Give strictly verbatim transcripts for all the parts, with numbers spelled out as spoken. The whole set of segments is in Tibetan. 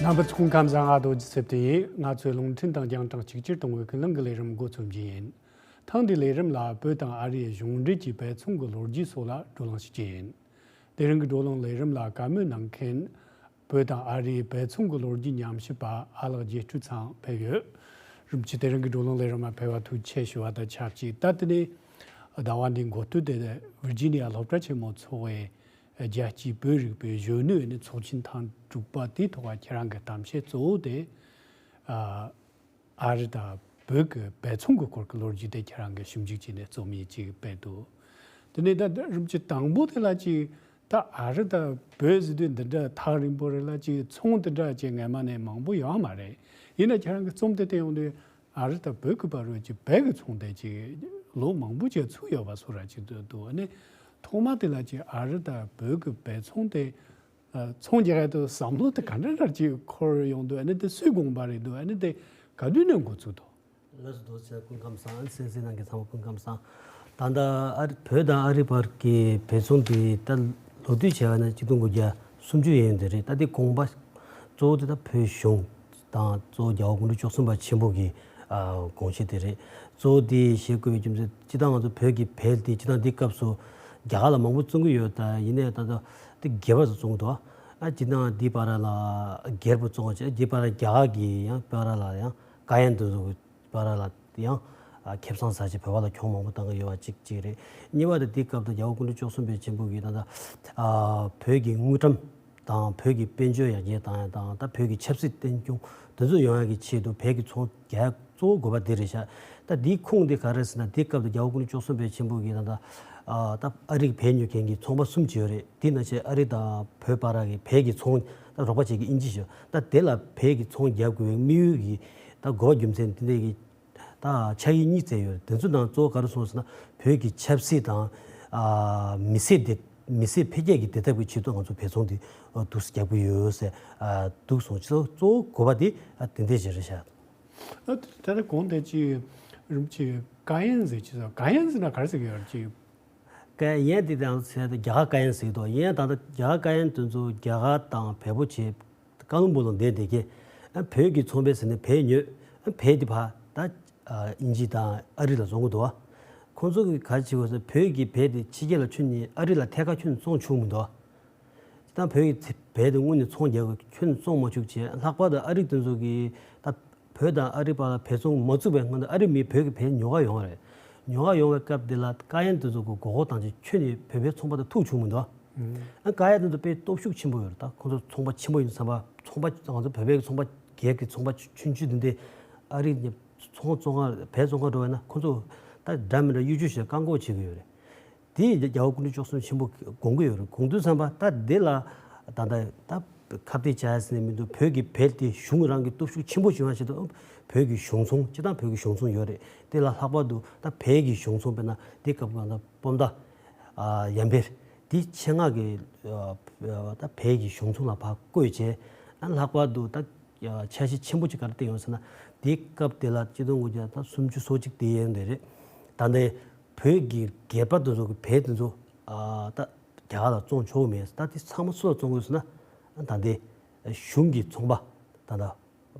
རྣམ་པ་ཚོ་སྐུ་ཁམས་བཟང་། ང་རྡོ་རྗེ་ཚེ་བརྟན་ཡིན། ང་ཚོས་རླུང་འཕྲིན་དང་རྒྱང་གྲགས་གཅིག་གྱུར་གཏོང་བའི་ཀུན་གླེང་གི་ལས་རིམ་འགོ་རྩོམ་རྒྱུ་ཡིན། ཐེངས་འདིའི་ལས་རིམ་ལ་བོད་དང་ཨ་རིའི་གཞུང་འབྲེལ་གྱི་འབད་བརྩོན་གྱི་ལོ་རྒྱུས་སོགས་ལ་བགྲོ་གླེང་ཞུ་རྒྱུ་ཡིན། དེ་རིང་གི་བགྲོ་གླེང་ལས་རིམ་ལ་བཀའ་མོལ་གནང་མཁན། བོད་དང་ཨ་རིའི་འབད་བརྩོན་གྱི་ལོ་རྒྱུས་ཉམས་ཞིབ་པ་ཨ་ལགས་རྒྱལ་སྤྲུལ་ཚང་ཕེབས་ཡོད། རིན་པོ་ཆེ་དེ་རིང་གི་བགྲོ་གླེང་ལས་རིམ་ལ་ཕེབས་པར་ཐུགས་རྗེ་ཆེ་ཞུ་བ་དང་ཆབས་ཅིག་ད་དེ་ནས་ཟླ་བ་འདིའི་འགོ་སྟོད་དེ་ཝིར་ཇི་ནི་ཡ་སློབ་གྲྭ་ཆེན་མོ་ཚོགས་པའི་རྒྱལ་སྤྱིའི་བོད་རིག་པའི་གཞོན་ནུའི་ཚོགས་ཆེན་ཐེངས་དྲུག་པ་དེའི་ཐོག་ཁྱེད་རང་གི་གཏམ་བཤད་གཙོ་བོ་དེ། ཨ། ཨ་རི་དང་བོད་ཀྱི་འབད་བརྩོན་གྱི་སྐོར་གྱི་ལོ་རྒྱུས་དེ་ཁྱེད་རང་གིས་ཞིབ་འཇུག་བྱས་ནས་རྩོམ་ཡིག་ཅིག་སྤེལ་འདུག་དེ་ནས་ད་རིན་པོ་ཆེ་དང་པོ་དེ་ལ་ཅིག་ད་ཨ་རི་དང་བོད་ཟེར་དུས་འདི་འདྲ་ཐག་རིང་པོ་རེད་ལ། ཅིག་ཚོང་དེ་འདྲ་ཅིག་སྔ་མ་ནས་མང་པོ་ཡོད་མ་རེད། ཡིན་ན་ཁྱེད་རང་གི་རྩོམ་དེ་བལྟས་ཡོང་དུས་ཨ་རི་དང་བོད་ཀྱི་བར་རུ་ཅིག་བོད་ཀྱི་ཚོང་དེ་ཅིག་ལོ་མང་པོ་ཅིག་ཚུགས་ཡོད་པ་བཟོ་འདྲ་ཅིག་འདུག་ཨ་ནི་ཐོག་མ་དེ་ལ་ཅིག་ཨ་རི་དང་བོད་ཀྱི་འབད་བརྩོན་དེ། ཨ། ཚོང་རྒྱག་ཡ་དེ་བསམ་བློ་དེ་ག་འདྲ་འདྲ་ཅིག་འཁོར་ཡོང་འདུག་ཨ་ནི་དེ་སུའི་དགོངས་པ་རེད་འདུག་ཨ་ནི་དེ་ག་དུས་ནས་འགོ་བཙུགས་འདུག་ལགས་སོ། རྡོ་རྗེ་སྐུ་ཁམས་བཟང་། གསན་གཟིགས་གནང་མཁན་ཚང་མ་སྐུ་ཁམས་བཟང་། ད་ལྟ་ཨ་རི་བོད་དང་ཨ་རི་བར་གྱི་འབད་བརྩོན་དེ་ད་ལོ་དུས་བྱས་པ་ན་ཆིག་སྟོང་དགུ་བརྒྱ་སུམ་ཅུ་ཡན་དེ་རེད། ད་དེ་དགོངས་པ་གཙོ་བོ་དེ་ད་བོད་གཞུང་དང་གཙོ་བོ་རྒྱལ་བ་སྐུ་ཕྲེང་བཅུ་གསུམ་པ་ཆེན་པོ་གི་ཨ་དགོངས་གཞི་དེ་རེད། གཙོ་བོ་དེ་བཞེས་དགོས་པའི་རྒྱུ་མཚན། སྤྱིར་བཏང་ང་ཚོ་བོད་ཀྱི་བལ་དེ་སྤྱིར་བཏང་འདི་སྐབས་སུ་རྒྱ་གར་ལ་མང་པོ་བཙོང་གི་ཡོད། ད་ཡིན་ནའི་ད་ལྟ་དེ་སྒེར་པ་ཚོ་བཙོང་གི་འདུག་ཨ། སྤྱིར་བཏང་འདི་བར་ལ་སྒེར་པ་བཙོང་བྱས། འདི་བར་རྒྱ་གར་གྱི་ཡང་བར་ལ་ཡང་ཀ་ཡན་དུ་བར་ལ་ཡང་ཨ་ཁེ་བཟང་ཟ་ཆེད་བོད་པ་ལ་གྱོང་མང་པོ་བཏང་གི་ཡོད་པ་གཅིག་གཅིག་རེད། གཉིས་པ་དེ་འདི་སྐབས་དུ་རྒྱལ་བ་སྐུ་ཕྲེང་བཅུ་གསུམ་པའི་ཆེན་པོ་གིས་ད་ལྟ་ཨ་བོད་ཀྱི་དངུལ་ཀྲམ་དང་བོད་ཀྱི་དཔལ་འབྱོར་ཡར་རྒྱས་བཏང་ཡ་དང་། ད་བོད་ཀྱི་ཆབ་སྲིད་བརྟན་སྐྱོང་དེ་ཚོ་ཡོང་ཡ་གི་ཆེད་དུ་བལ་གྱི་ཚོང་རྒྱག་གཙོ་བོ་དགོས་པ་འདི་རེད་ཤག་ད་འདིའི་ཁུངས་འདི་ག་རེ་ཟེར་ན། འདི་སྐབས་དུ་རྒྱལ་བ་སྐུ་ཕྲེང་བཅུ་གསུམ་པའི་ཆེན་པོ་གིས་ད་ལྟ་ཨ་ད་ཨ་རི་གི་བལ་ཉོ་མཁན་གྱི་ཚོང་པ་གསུམ་ཅིག་ཡོད་རེད། དེ་ནང་བཞིན་ཨ་རི་དང་བོད་བར་གྱི་བལ་གྱི་ཚོང་ད་རོགས་པ་བྱེད་མཁན་ཨིན་ཇི་ཞིག་ད་དེ་ལ་བལ་གྱི་ཚོང་རྒྱག་དགོས་པའི་དམིགས་ཡུལ་གྱི་ད་དགོས་པ་རྒྱུ་མཚན་དེ་འདྲ་གི་ད་ཕྱག་ཡིག་གཉིས་བསྩལ་ཡོད་རེད། དེ་ཚོ་ནང་གཙོ་བོ་ག་རེ་གསུངས་ཟེར་ན། བོད་ཀྱི་ཆབ་སྲིད་དང་ཨ་མི་སེར་བདེ་མི་སེར་འཕེལ་རྒྱས་ཀྱི་བདེ་ཐབས་ཀྱི་ཆེད་དུ་ང་ཚོ་འབད་བརྩོན་དེ་འདུག་སེ་རྒྱག་གི་ཡོད་ཟེར་འདུག་གསུངས། གཙོ་གཙོ་བོ་དགོས་པ་དེ་དེ་འདྲ་ཞིག་རེད་ཤག་ཨ། ད་ལྟ་གོང་དེ་ཅི་རིམ་གྱིས་ཀ་ཡན་ཟེར་ཅི་ཟེར། ཀ་ཡན་ཟེར་ན་ག་རེ་ཟེར་གྱི་ཡོད་རེད། ཅི་ཀ་ཡན་དེ་དང་ཟེར་ཏེ་རྒྱ་གར་ཀ་ཡན་ཟེར་གྱི་འདུག་ཡན་ད་ལྟ་རྒྱ་གར་ཀ་ཡན་དེ་ཚོ་རྒྱ་གར་དང་བལ་པོ་བྱས་ཀ་ལོན་སྦུག་ལ་བསྡད་བསྡད་ཀྱི། ཨ་བོད་ཀྱི་ཚོང་པས་ཟེར་ནས་བལ་ཉོས། ཨ་བལ་དེ་ཕར་ད་ཨ་དབྱིན་ཇི་དང་ཨ་རི་ལ་བཙོང་གི་འདུག་ཁོང་ཚོ་གིས་ག་རེ་བྱེད་དགོས་ཟེར་ན། བོད་ཀྱི་བལ་དེ་ཕྱི་རྒྱལ་ལ་ཁྱོན་ནས་ཨ་རི་ལ་ཐད་ཀར་ཁྱོན་ནས་བཙོང་ཆོག་མི་འདུག་ད་བོད་ཀྱི་བལ་དེ་དངོས་གནས་ཚོང་རྒྱག་གི་ཁྱོན་ནས་བཙོང་མ་བཅུག་བྱས། ལྷག་པར་དུ་ཨ་རི་དེ་ཚོ་གིས་ད་བོད་དང་ཨ་རི་བར་ལ་བལ་ཚོང་མ་བཙུགས་པའི་སྔོན་དུ་ཨ་རི་མིས་བོད་ཀྱི་བལ་ཉོ་ག་ཡོང་བ་རེད། ཉོ་ག་ཡོང་བའི་སྐབས་དེ་ལ་ཀ་ཡན་དེ་ཚོ་གིས་མགོ་སྐོར་བཏང་བྱས་ཁྱོན་ནས་བོད་པའི་ཚོང་པ་དང་ཐུག་བྱུང་མི་འདུག་ཨ་ཀ་ཡན་དེ་ཚོ་དཔེ་སྟོབས་ཤུགས་ཆེན་པོ་ཡོད་རེད། ད་ཁོང་ཚོ་ཚོང་པ་ཆེན་པོ་ཡིན་བསམ་པ། ཚོང་པ་ང་ཚོ་བོད་པའི་ཚོང་པ་སྒེར་གྱི་ཚོང་པ་ཆུང་ཆུང་དེ་འདྲས་ཨ་རི་ནས་ཚོང་བཙོང་ག་བལ་བཙོང་ག་འགྲོ་བས་ན། ཁོང་ཚོ་ད་འདྲ་མི་འདྲ་གཡོ་སྒྱུ་ཞིག་བཀག་འགོག་བྱེད་ཀྱི་ཡོད་རེད། དེ་རྒྱལ་བ་སྐུ་ཕྲེང་བཅུ་གསུམ་ཆེན་པོ་དགོངས་ཀྱི་ཡོད་རེད། དགོངས་དུས་ཙམ་པ་ད་དེ་ལ་ད་ལྟ་ད་ཁ་གཏད་བྱ་ཡ་ཟེར་ནས་མི་འདུག་བོད་ཀྱི་བལ་དེ་གཞུང་རང་གི་སྟོབས་ཤུགས་ཆེན་པོ་བྱུང་བ་ཞིག་དང་། བོད་ཀྱི་གཞུང་ཚོང་སྤྱིར་བཏང་བོད་ཀྱི་གཞུང་ཚོང་ཡོད་རེད། དེ་ལ་ལྷག་པར་དུ་ད་བལ་གྱི་གཞུང་ཚོང་དཔེར་ན་དེ་སྐབས་ང་ཚོ་སྤོམ་མདའ་ཨ་ཡར་འཕེལ་དེ་ཆེད་མངགས་ཀྱིས་ཨ་ད་བལ་གྱི་གཞུང་ཚོང་ལ་ཕར་བསྐོས་བྱས། ཨ་ལྷག་པར་དུ་ད་འཆར་གཞི་ཆེན་པོ་ཅིག་ག་རེ་བཏིང་ཡོད་ཟེར་ན། དེ་སྐབས་དེ་ལ་ཆིག་སྟོང་དགུ་བརྒྱ་ད་སུམ་ཅུ་སོ་གཅིག་དེ་ཡན་དེ་རེད། ད་ལྟའི་བོད་ཀྱི་སྒེར་པ་དེ་ཚོ་གི་བལ་དེ་ཚོ་ཨ་ད་རྒྱ་གར་ལ་བཙོང་ཆོག་མེད། ད་དེ་ཚང་མ་སུ་ལ་བཙོང་དགོས་ཟེར་ན། ད་ལྟའི་གཞུང་གི་ཚོང་པ་ད་ལྟ་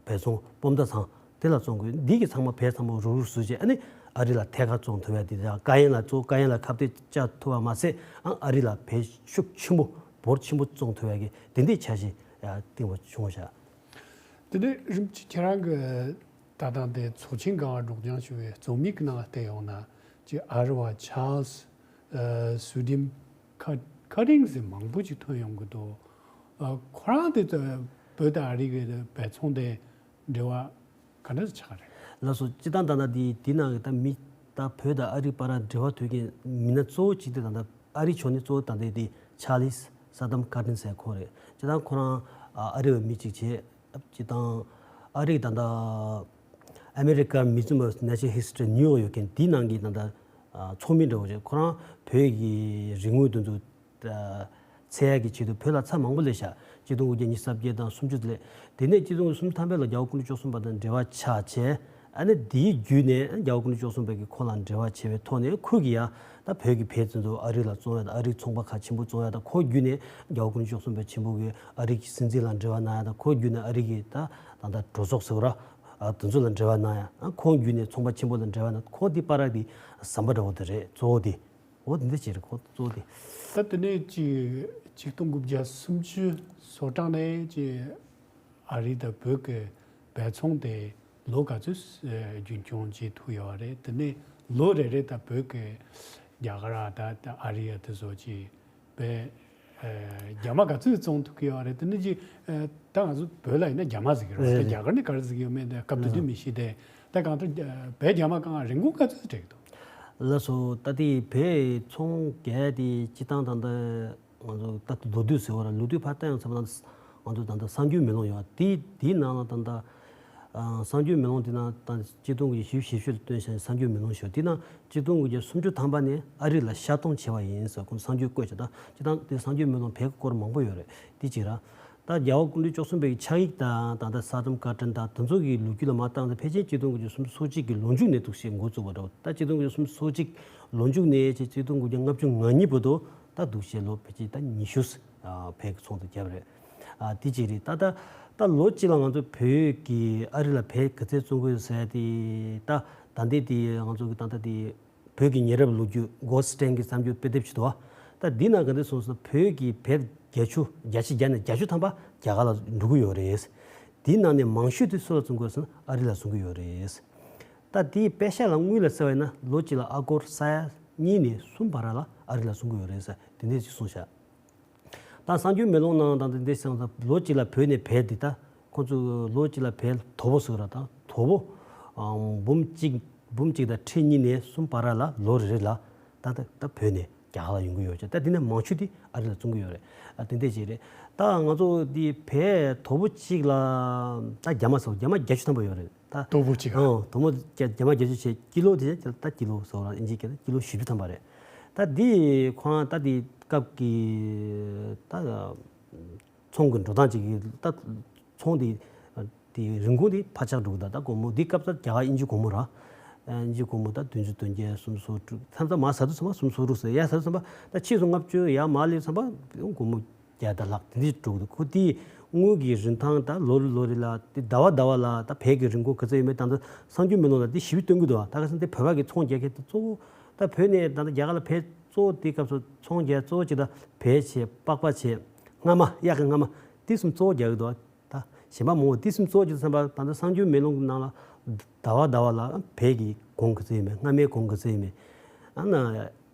བལ་ཚོང་སྤོམ་མདའ་ཚང་དེ་ལ་བཙོང་དགོས། འདི་གི་ཚང་མ་བལ་ཚང་མ་རུག་རུག་བཟོས་བྱས། ཨ་ནི་ཨ་རི་ལ་ཐད་ཀར་བཙོང་ཐུབ་ཡ་དེ་དང་། ཀ་ཡན་ལ་གཙོ་ཀ་ཡན་ལ་ཁ་གཏད་བཅག་ཐུབ་པ་མ་ཟད། ཨ་ཨ་རི་ལ་བལ་ཤུགས་ཆེན་པོ་འབོར་ཆེན་པོ་བཙོང་ཐུབ་ཡ་གི་དེ་འདྲའི་འཆར་གཞི་ཡ་བཏིང་བ་བྱུང་བ་ཤག་དེ་ནས་རིན་པོ་ཆེ་ཁྱེད་རང་གི་ད་ལྟ་འདི་ཚོགས་ཆེན་སྒང་ལ་སྒྲོག་སྦྱང་ཞུ་བའི་རྩོམ་ཡིག་གི་ནང་ལ་བལྟས་ཡོང་ན། ཅིག་ཨ་རི་བ་ཆཱལ་སི་ཨ་སུ་ཌིམ་ཁ་ཁ་རིང་ཟེར་མང་པོ་ཅིག་ཐོན་ཡོང་གི་འདུག་ཨ་ཁོ་རང་དེ་ད་བོད་དང་ཨ་རི་གི་འབད་བརྩོན་དེ་འབྲེལ་བ་ག་འདྲ་ཆགས་རེད། ལགས་སོ། སྤྱིར་བཏང་ད་ལྟ་འདི་འདི་ནང་གི་ད་མི་ད་བོད་དང་ཨ་རི་བར་འབྲེལ་བ་དོད་མཁན་མི་སྣ་གཙོ་བོ་གཅིག་དེ་ད་ལྟ་ཨ་རི་ཕྱོགས་ནས་གཙོ་བོ་ད་ལྟ་དེ་ཆཱལ་སི་ས་དམ་ཀར་ཏིན་ཟེར་ཁོ་རེད། སྤྱིར་བཏང་ཁོ་རང་ཨ་ཨ་རི་བའི་མི་གཅིག་བྱས། སྤྱིར་བཏང་ཨ་རི་ད་ལྟ་ཨ་མེ་རི་ཀ་མིའུ་ཛི་ཡམ་ཨོཕ་ནེ་ཆོ་རལ་ཧི་སི་ཊོ་རི་ནིའུ་ཡོག་ཡོད་མཁན་དེའི་ནང་གི་ད་ལྟ་ཚོགས་མི་འདྲ་བོ་བྱས། ཁོ་རང་བོད་ཀྱི་རིག་དངོས་དེ་ཚོ་འཚོལ་ཡག་གི་ཆེད་དུ་བོད་ལ་ཚར་མང་པོ་སླེབས་ཤག་ཆིག་སྟོང་དགུ་བརྒྱ་ཉི་ཤུ་རྩ་བརྒྱད་དང་སུམ་ཅུ་དེ་ལས། དེ་ནས་ཆིག་སྟོང་དགུ་བརྒྱ་སུམ་ཅུ་ཐམ་པ་ལ་རྒྱལ་བ་སྐུ་ཕྲེང་བཅུ་གསུམ་པ་དང་འབྲེལ་བ་ཆགས་བྱས། ཨ་ནི་དེའི་བརྒྱུད་ནས་རྒྱལ་བ་སྐུ་ཕྲེང་བཅུ་གསུམ་པས་ཀྱི་ཁོ་ལ་འབྲེལ་བ་བྱས་པའི་ཐོག་ནས་ཁོས་ཀྱི་ཡང་ད་བོད་ཀྱི་བལ་དེ་ཚོ་ཨ་རི་ལ་བཙོང་ཡ་དང་ཨ་རིའི་ཚོང་པ་ཁག་ཆེན་པོ་བཙོང་ཡ་དང་ཁོ་བརྒྱུད་ནས་རྒྱལ་བ་སྐུ་ཕྲེང་བཅུ་གསུམ་པ་ཆེན་པོ་གིས་ཨ་རི་གི་སྲིད་འཛིན་ལ་འབྲེལ་བ་གནང་ཡ་དང་ཁོ་བརྒྱུད་ནས་ཨ་རི་གི་ད་ད་ད་གྲོས་ཚོགས་ཟེར་བ་ར་ཨ་དེ་ཚོ་ལ་འབྲེལ་བ་གནང་ཡ་ཨ་ཁོ་བརྒྱུད་ནས་ཚོང་པ་ཆེན་པོ་ལ་འབྲེལ་བ་གནང་ཁོ་དེ་བར་གྱི་ཟམ་པ་འདྲ་བོ་དེ་རེད་གཙོ་བོ་དེ། འོ་དེ་འདྲ་ཅིག་རེད་ཁོ་གཙོ་བོ་དེ། ད་དེ་ནས་ཅིག་ཆིག་སྟོང་དགུ་བརྒྱ་སུམ་ཅུ་སོ་གྲངས་ནས་ཅིག་ཨ་རི་དང་བོད་ཀྱི་བལ་ཚོང་དེ་ལོ་ག་ཚོད་རྒྱུན་འཁྱོངས་བྱེད་ཐུབ་ཡོད་རེད། དེ་ནས་ལོ་རེ་རེ་ད་བོད་ཀྱི་རྒྱ་གར་ད་ད་ཨ་རི་ཡ་དེ་ཚོ་ཅིག་བལ་རྒྱ་མ་ག་ཚོད་བཙོང་ཐུབ་ཀྱི་ཡོད་རེད། དེ་ནས་ཅིག་ད་ང་ཚོ་བོད་ལ་ཡིན་ན་རྒྱ་མ་ཟེར་གྱི་རེད་རེད། རྒྱ་གར་ནས་ག་རེ་ཟེར་གྱི་ཡོད་མེད་དེ་སྐབས་དེ་དུས་མི་ཤེས་དེ། ད་གང་ལྟར་བལ་རྒྱ་མ་གང་རིན་གོང་ག་ཚོད་སྤྲད་ཀྱི་འདུག་ལགས་སོ། ད་དེ་བལ་ཚོང་རྒྱག་དེ་སྤྱི་བཏང་ད་ལྟ་ང་ཚོ་ད་ལོ་དུས་ཟེར་བ་ལ་ལོ་དུས་ཕར་བལྟ་ཡོང་ཙམ་ན་ང་ཚོ་ད་ལྟ་གསར་འགྱུར་མེ་ལོང་ཡོད་དེ་དེའི་ནང་ལ་ད་ལྟ་གསར་འགྱུར་མེ་ལོང་དེ་ནང་ད་སྤྱི་སྟོང་དགུ་བརྒྱ་བཞི་བཅུ་ཞེ་བཞི་ལ་བཏོན་བཞག་གསར་འགྱུར་མེ་ལོང་ཞིག་ཡོད་དེ་ནང་སྤྱི་སྟོང་དགུ་བརྒྱ་སུམ་ཅུ་ཐམ་པ་ནས་ཨ་རི་ལ་ཤར་གཏོང་བྱས་པ་ཡིན་ཟེར་ཁོང་གསར་འགྱུར་བཀོད་བྱས་ད་སྤྱི་བཏང་དེ་གསར་འགྱུར་མེ་ལོང་བལ་གྱི་སྐོར་མང་པོ་ཡོད་རེད་དེ་གཅིག་ར། ད་རྒྱལ་བ་སྐུ་ཕྲེང་བཅུ་གསུམ་པའི་ཕྱག་ཡིག་དང་ད་ལྟ་ས་ཁྲོམ་བཀའ་དྲིན་དང་དེ་ཚོ་གི་ལོ་རྒྱུས་ལ་མ་བཏང་ཚེ་ཕལ་ཆེར་ཆིག་སྟོང་དགུ་བརྒྱ་སུམ་ཅུ་སོ་གཅིག་གི་ལོ་མཇུག་ནས་འདུག་སེ་འགོ་བཙུགས་པ་འདྲ་བོ། ད་ཆིག་སྟོང་དགུ་བརྒྱ་སུམ་ཅུ་སོ་གཅིག་ལོ་མཇུག་ནས་ཆིག་སྟོང་དགུ་བརྒྱ་ལྔ་བཅུ་ང་གཉིས་བར་དུ་ད་འདུག་སེ་ལོ་ཕལ་ཆེར་ད་ཉི་ཤུ་བལ་གྱི་ཚོང་དུ་བརྒྱབ་རེད། ཨ་དེ་གཅིག་རེད། ད་ད་ད་ལོ་གཅིག་ལ་ང་ཚོ་བོད་ཀྱི་ཨ་རི་ལ་བལ་ག་ཚད་བཙོང་གི་ཡོད་ཟེར་ཡ་དེ་ད་ད་ལྟའི་དེ་ང་ཚོ་གི་ད་ལྟ་དེ། བོད་ཀྱི་ཉེ་རབས་ལོ་རྒྱུས་Goldstein་གྱི་བརྩམས་ཆོས་དཔེ་དེབ་ཅིག་འདུག་བ། ད་འདི་ནང་ག་འདྲ་གསུངས་སོང་ན་བོད་ཀྱི་བལ་བརྒྱད་ཅུ་བརྒྱད་ཅུ་བརྒྱ་ནས་བརྒྱད་ཅུ་ཐམ་པ་རྒྱ་གར་ལ་འགྲོ་གི་ཡོད་རེད། འདིའི་ནང་ནས་མང་ཤོས་དེ་སུ་ལ་བཙོང་གི་ཡོད་ཟེར་ན་ཨ་རི་ལ་བཙོང་གི་ཡོད་རེད། ད་དེའི་པེ་ཤ་ལ་དངུལ་ལ་བསྲེས་པ་ཡིན་ན་ལོ་གཅིག་ལ་ཨ་སྒོར་ས་ཡ་གཉིས་ནས་གསུམ་བར་ལ་ཨ་རི་ལ་བཙོང་གི་ཡོད་རེད་ཟེར་དེ་འདྲས་ཅིག་གསུངས་ཤག་ད་གསར་འགྱུར་མེ་ལོང་ནང་དང་དེ་འདྲའི་སོང་ཙང་ལོ་གཅིག་ལ་བོད་ནས་བལ་འདི་ད་ཁོང་ཚོས་ལོ་གཅིག་ལ་བལ་དོ་པོ་ཟེར་བ་དང་དོ་པོ་ཨང་འབུམ་གཅིག་འབུམ་གཅིག་དང་ཁྲི་གཉིས་ནས་གསུམ་བར་ལ་ལོ་རེ་རེ་ལ་ད་ད་ད་བོད་ནས་རྒྱ་གར་ལ་ཡོང་གི་ཡོད་ཅེས་ད་འདི་ནས་མང་ཤོས་དེ་ཨ་རི་ལ་བཙོང་གི་ཡོད་རེད། ཨ་དེ་འདྲ་ཅིག་རེད། ད་ང་ཚོ་འདི་བལ་དོ་པོ་གཅིག་ལ་ད་རྒྱ་མ་ཟེར་རྒྱ་མ་བརྒྱད་ཅུ་ཐམ་པ་ཡོད་རེད། ད་དོ་པོ་གཅིག་ཨ། ཨང་དོ་མོ་རྒྱ་རྒྱ་མ་བརྒྱད་ཅུ་བྱས་ཀི་ལོ་དེ་ད་ཀི་ལོ་ཟེར་བ་ཨིན་ཇི་སྐད་ད་ཀི་ལོ་བཞི་བཅུ་ཐམ་པ་རེད། ད་འདི་ཁོ་རང་ད་འདི་སྐབས་ཀྱི་ད་ཚོང་གི་འགྲོ་སྟངས་ཅིག་གི་ད་ཚོང་འདི་དེ་རིན་གོང་དེ་འཕར་ཆག་འགྲོ་གི་ད་ད་སྒོར་མོ་འདི་སྐབས་ད་རྒྱ་གར་ཨིན་ཇི་སྒོར་མོ་ར་ཨིན་ཇི་སྒོར་མོ་ད་བདུན་ཅུ་དོན་བརྒྱད་སུམ་ཅུ་སོ་དྲུག་ཐམ་ད་མ་ཟ་དུས་ཚང་མ་སུམ་ཅུ་སོ་དྲུག་ཟེར་ཡ་ཟ་དུས་ཚང་མ་ད་ཕྱིས་སུ་ལྔ་བཅུ་ཡ་མ་སླེབས་ཚང་མ་སྒོར་མོ་བརྒྱ་དང་ལྷག་དེ་འདྲ་འགྲོ་གི་འདུག་ཁོ་དེའི་དངུལ་གྱི་རིན་ཐང་ད་ལོ་རེ་ལོ་རེ་ལ་དེ་ཟླ་བ་ཟླ་བ་ལ་ད་བལ་གྱི་རིན་གོང་ག་ཚོད་ཡོད་མེད་ད་ལྟ་གསར་འགྱུར་མེ་ལོང་ལ་དེ་ཞིབ་སྟོན་གྱི་འདུག་ད་ག་སང་དེ་བོད་པ་གི་ཚོང་རྒྱག་མཁན་དེ་གཙོ་བོ་ད་བོད་ནས་ད་ལྟ་རྒྱ་གར་ལ་བལ་གཙོ་བོ་དེ་སྐབས་སུ་ཚོང་རྒྱག་གཙོ་བོ་ཅིག་ད་བལ་བྱས་པགས་པ་བྱས་རྔ་མ་གཡག་གི་རྔ་མ་དེ་གསུམ་གཙོ་བོ་རྒྱག་གི་འདུག་ད་གཞན་པ་མང་པོ་དེ་གསུམ་གཙོ་བོ་ཅིག་བསམ་པ་ད་ལྟ་གསར་འགྱུར་མེ་ལོང་གི་ནང་ལ་ཟླ་བ་ཟླ་བ་ལ་བལ་གྱི་གོང་ག་ཚོད་ཡོད་མེད་རྔ་མའི་གོང་ག་ཚོད་ཡོད་མེད་ཨ་ན།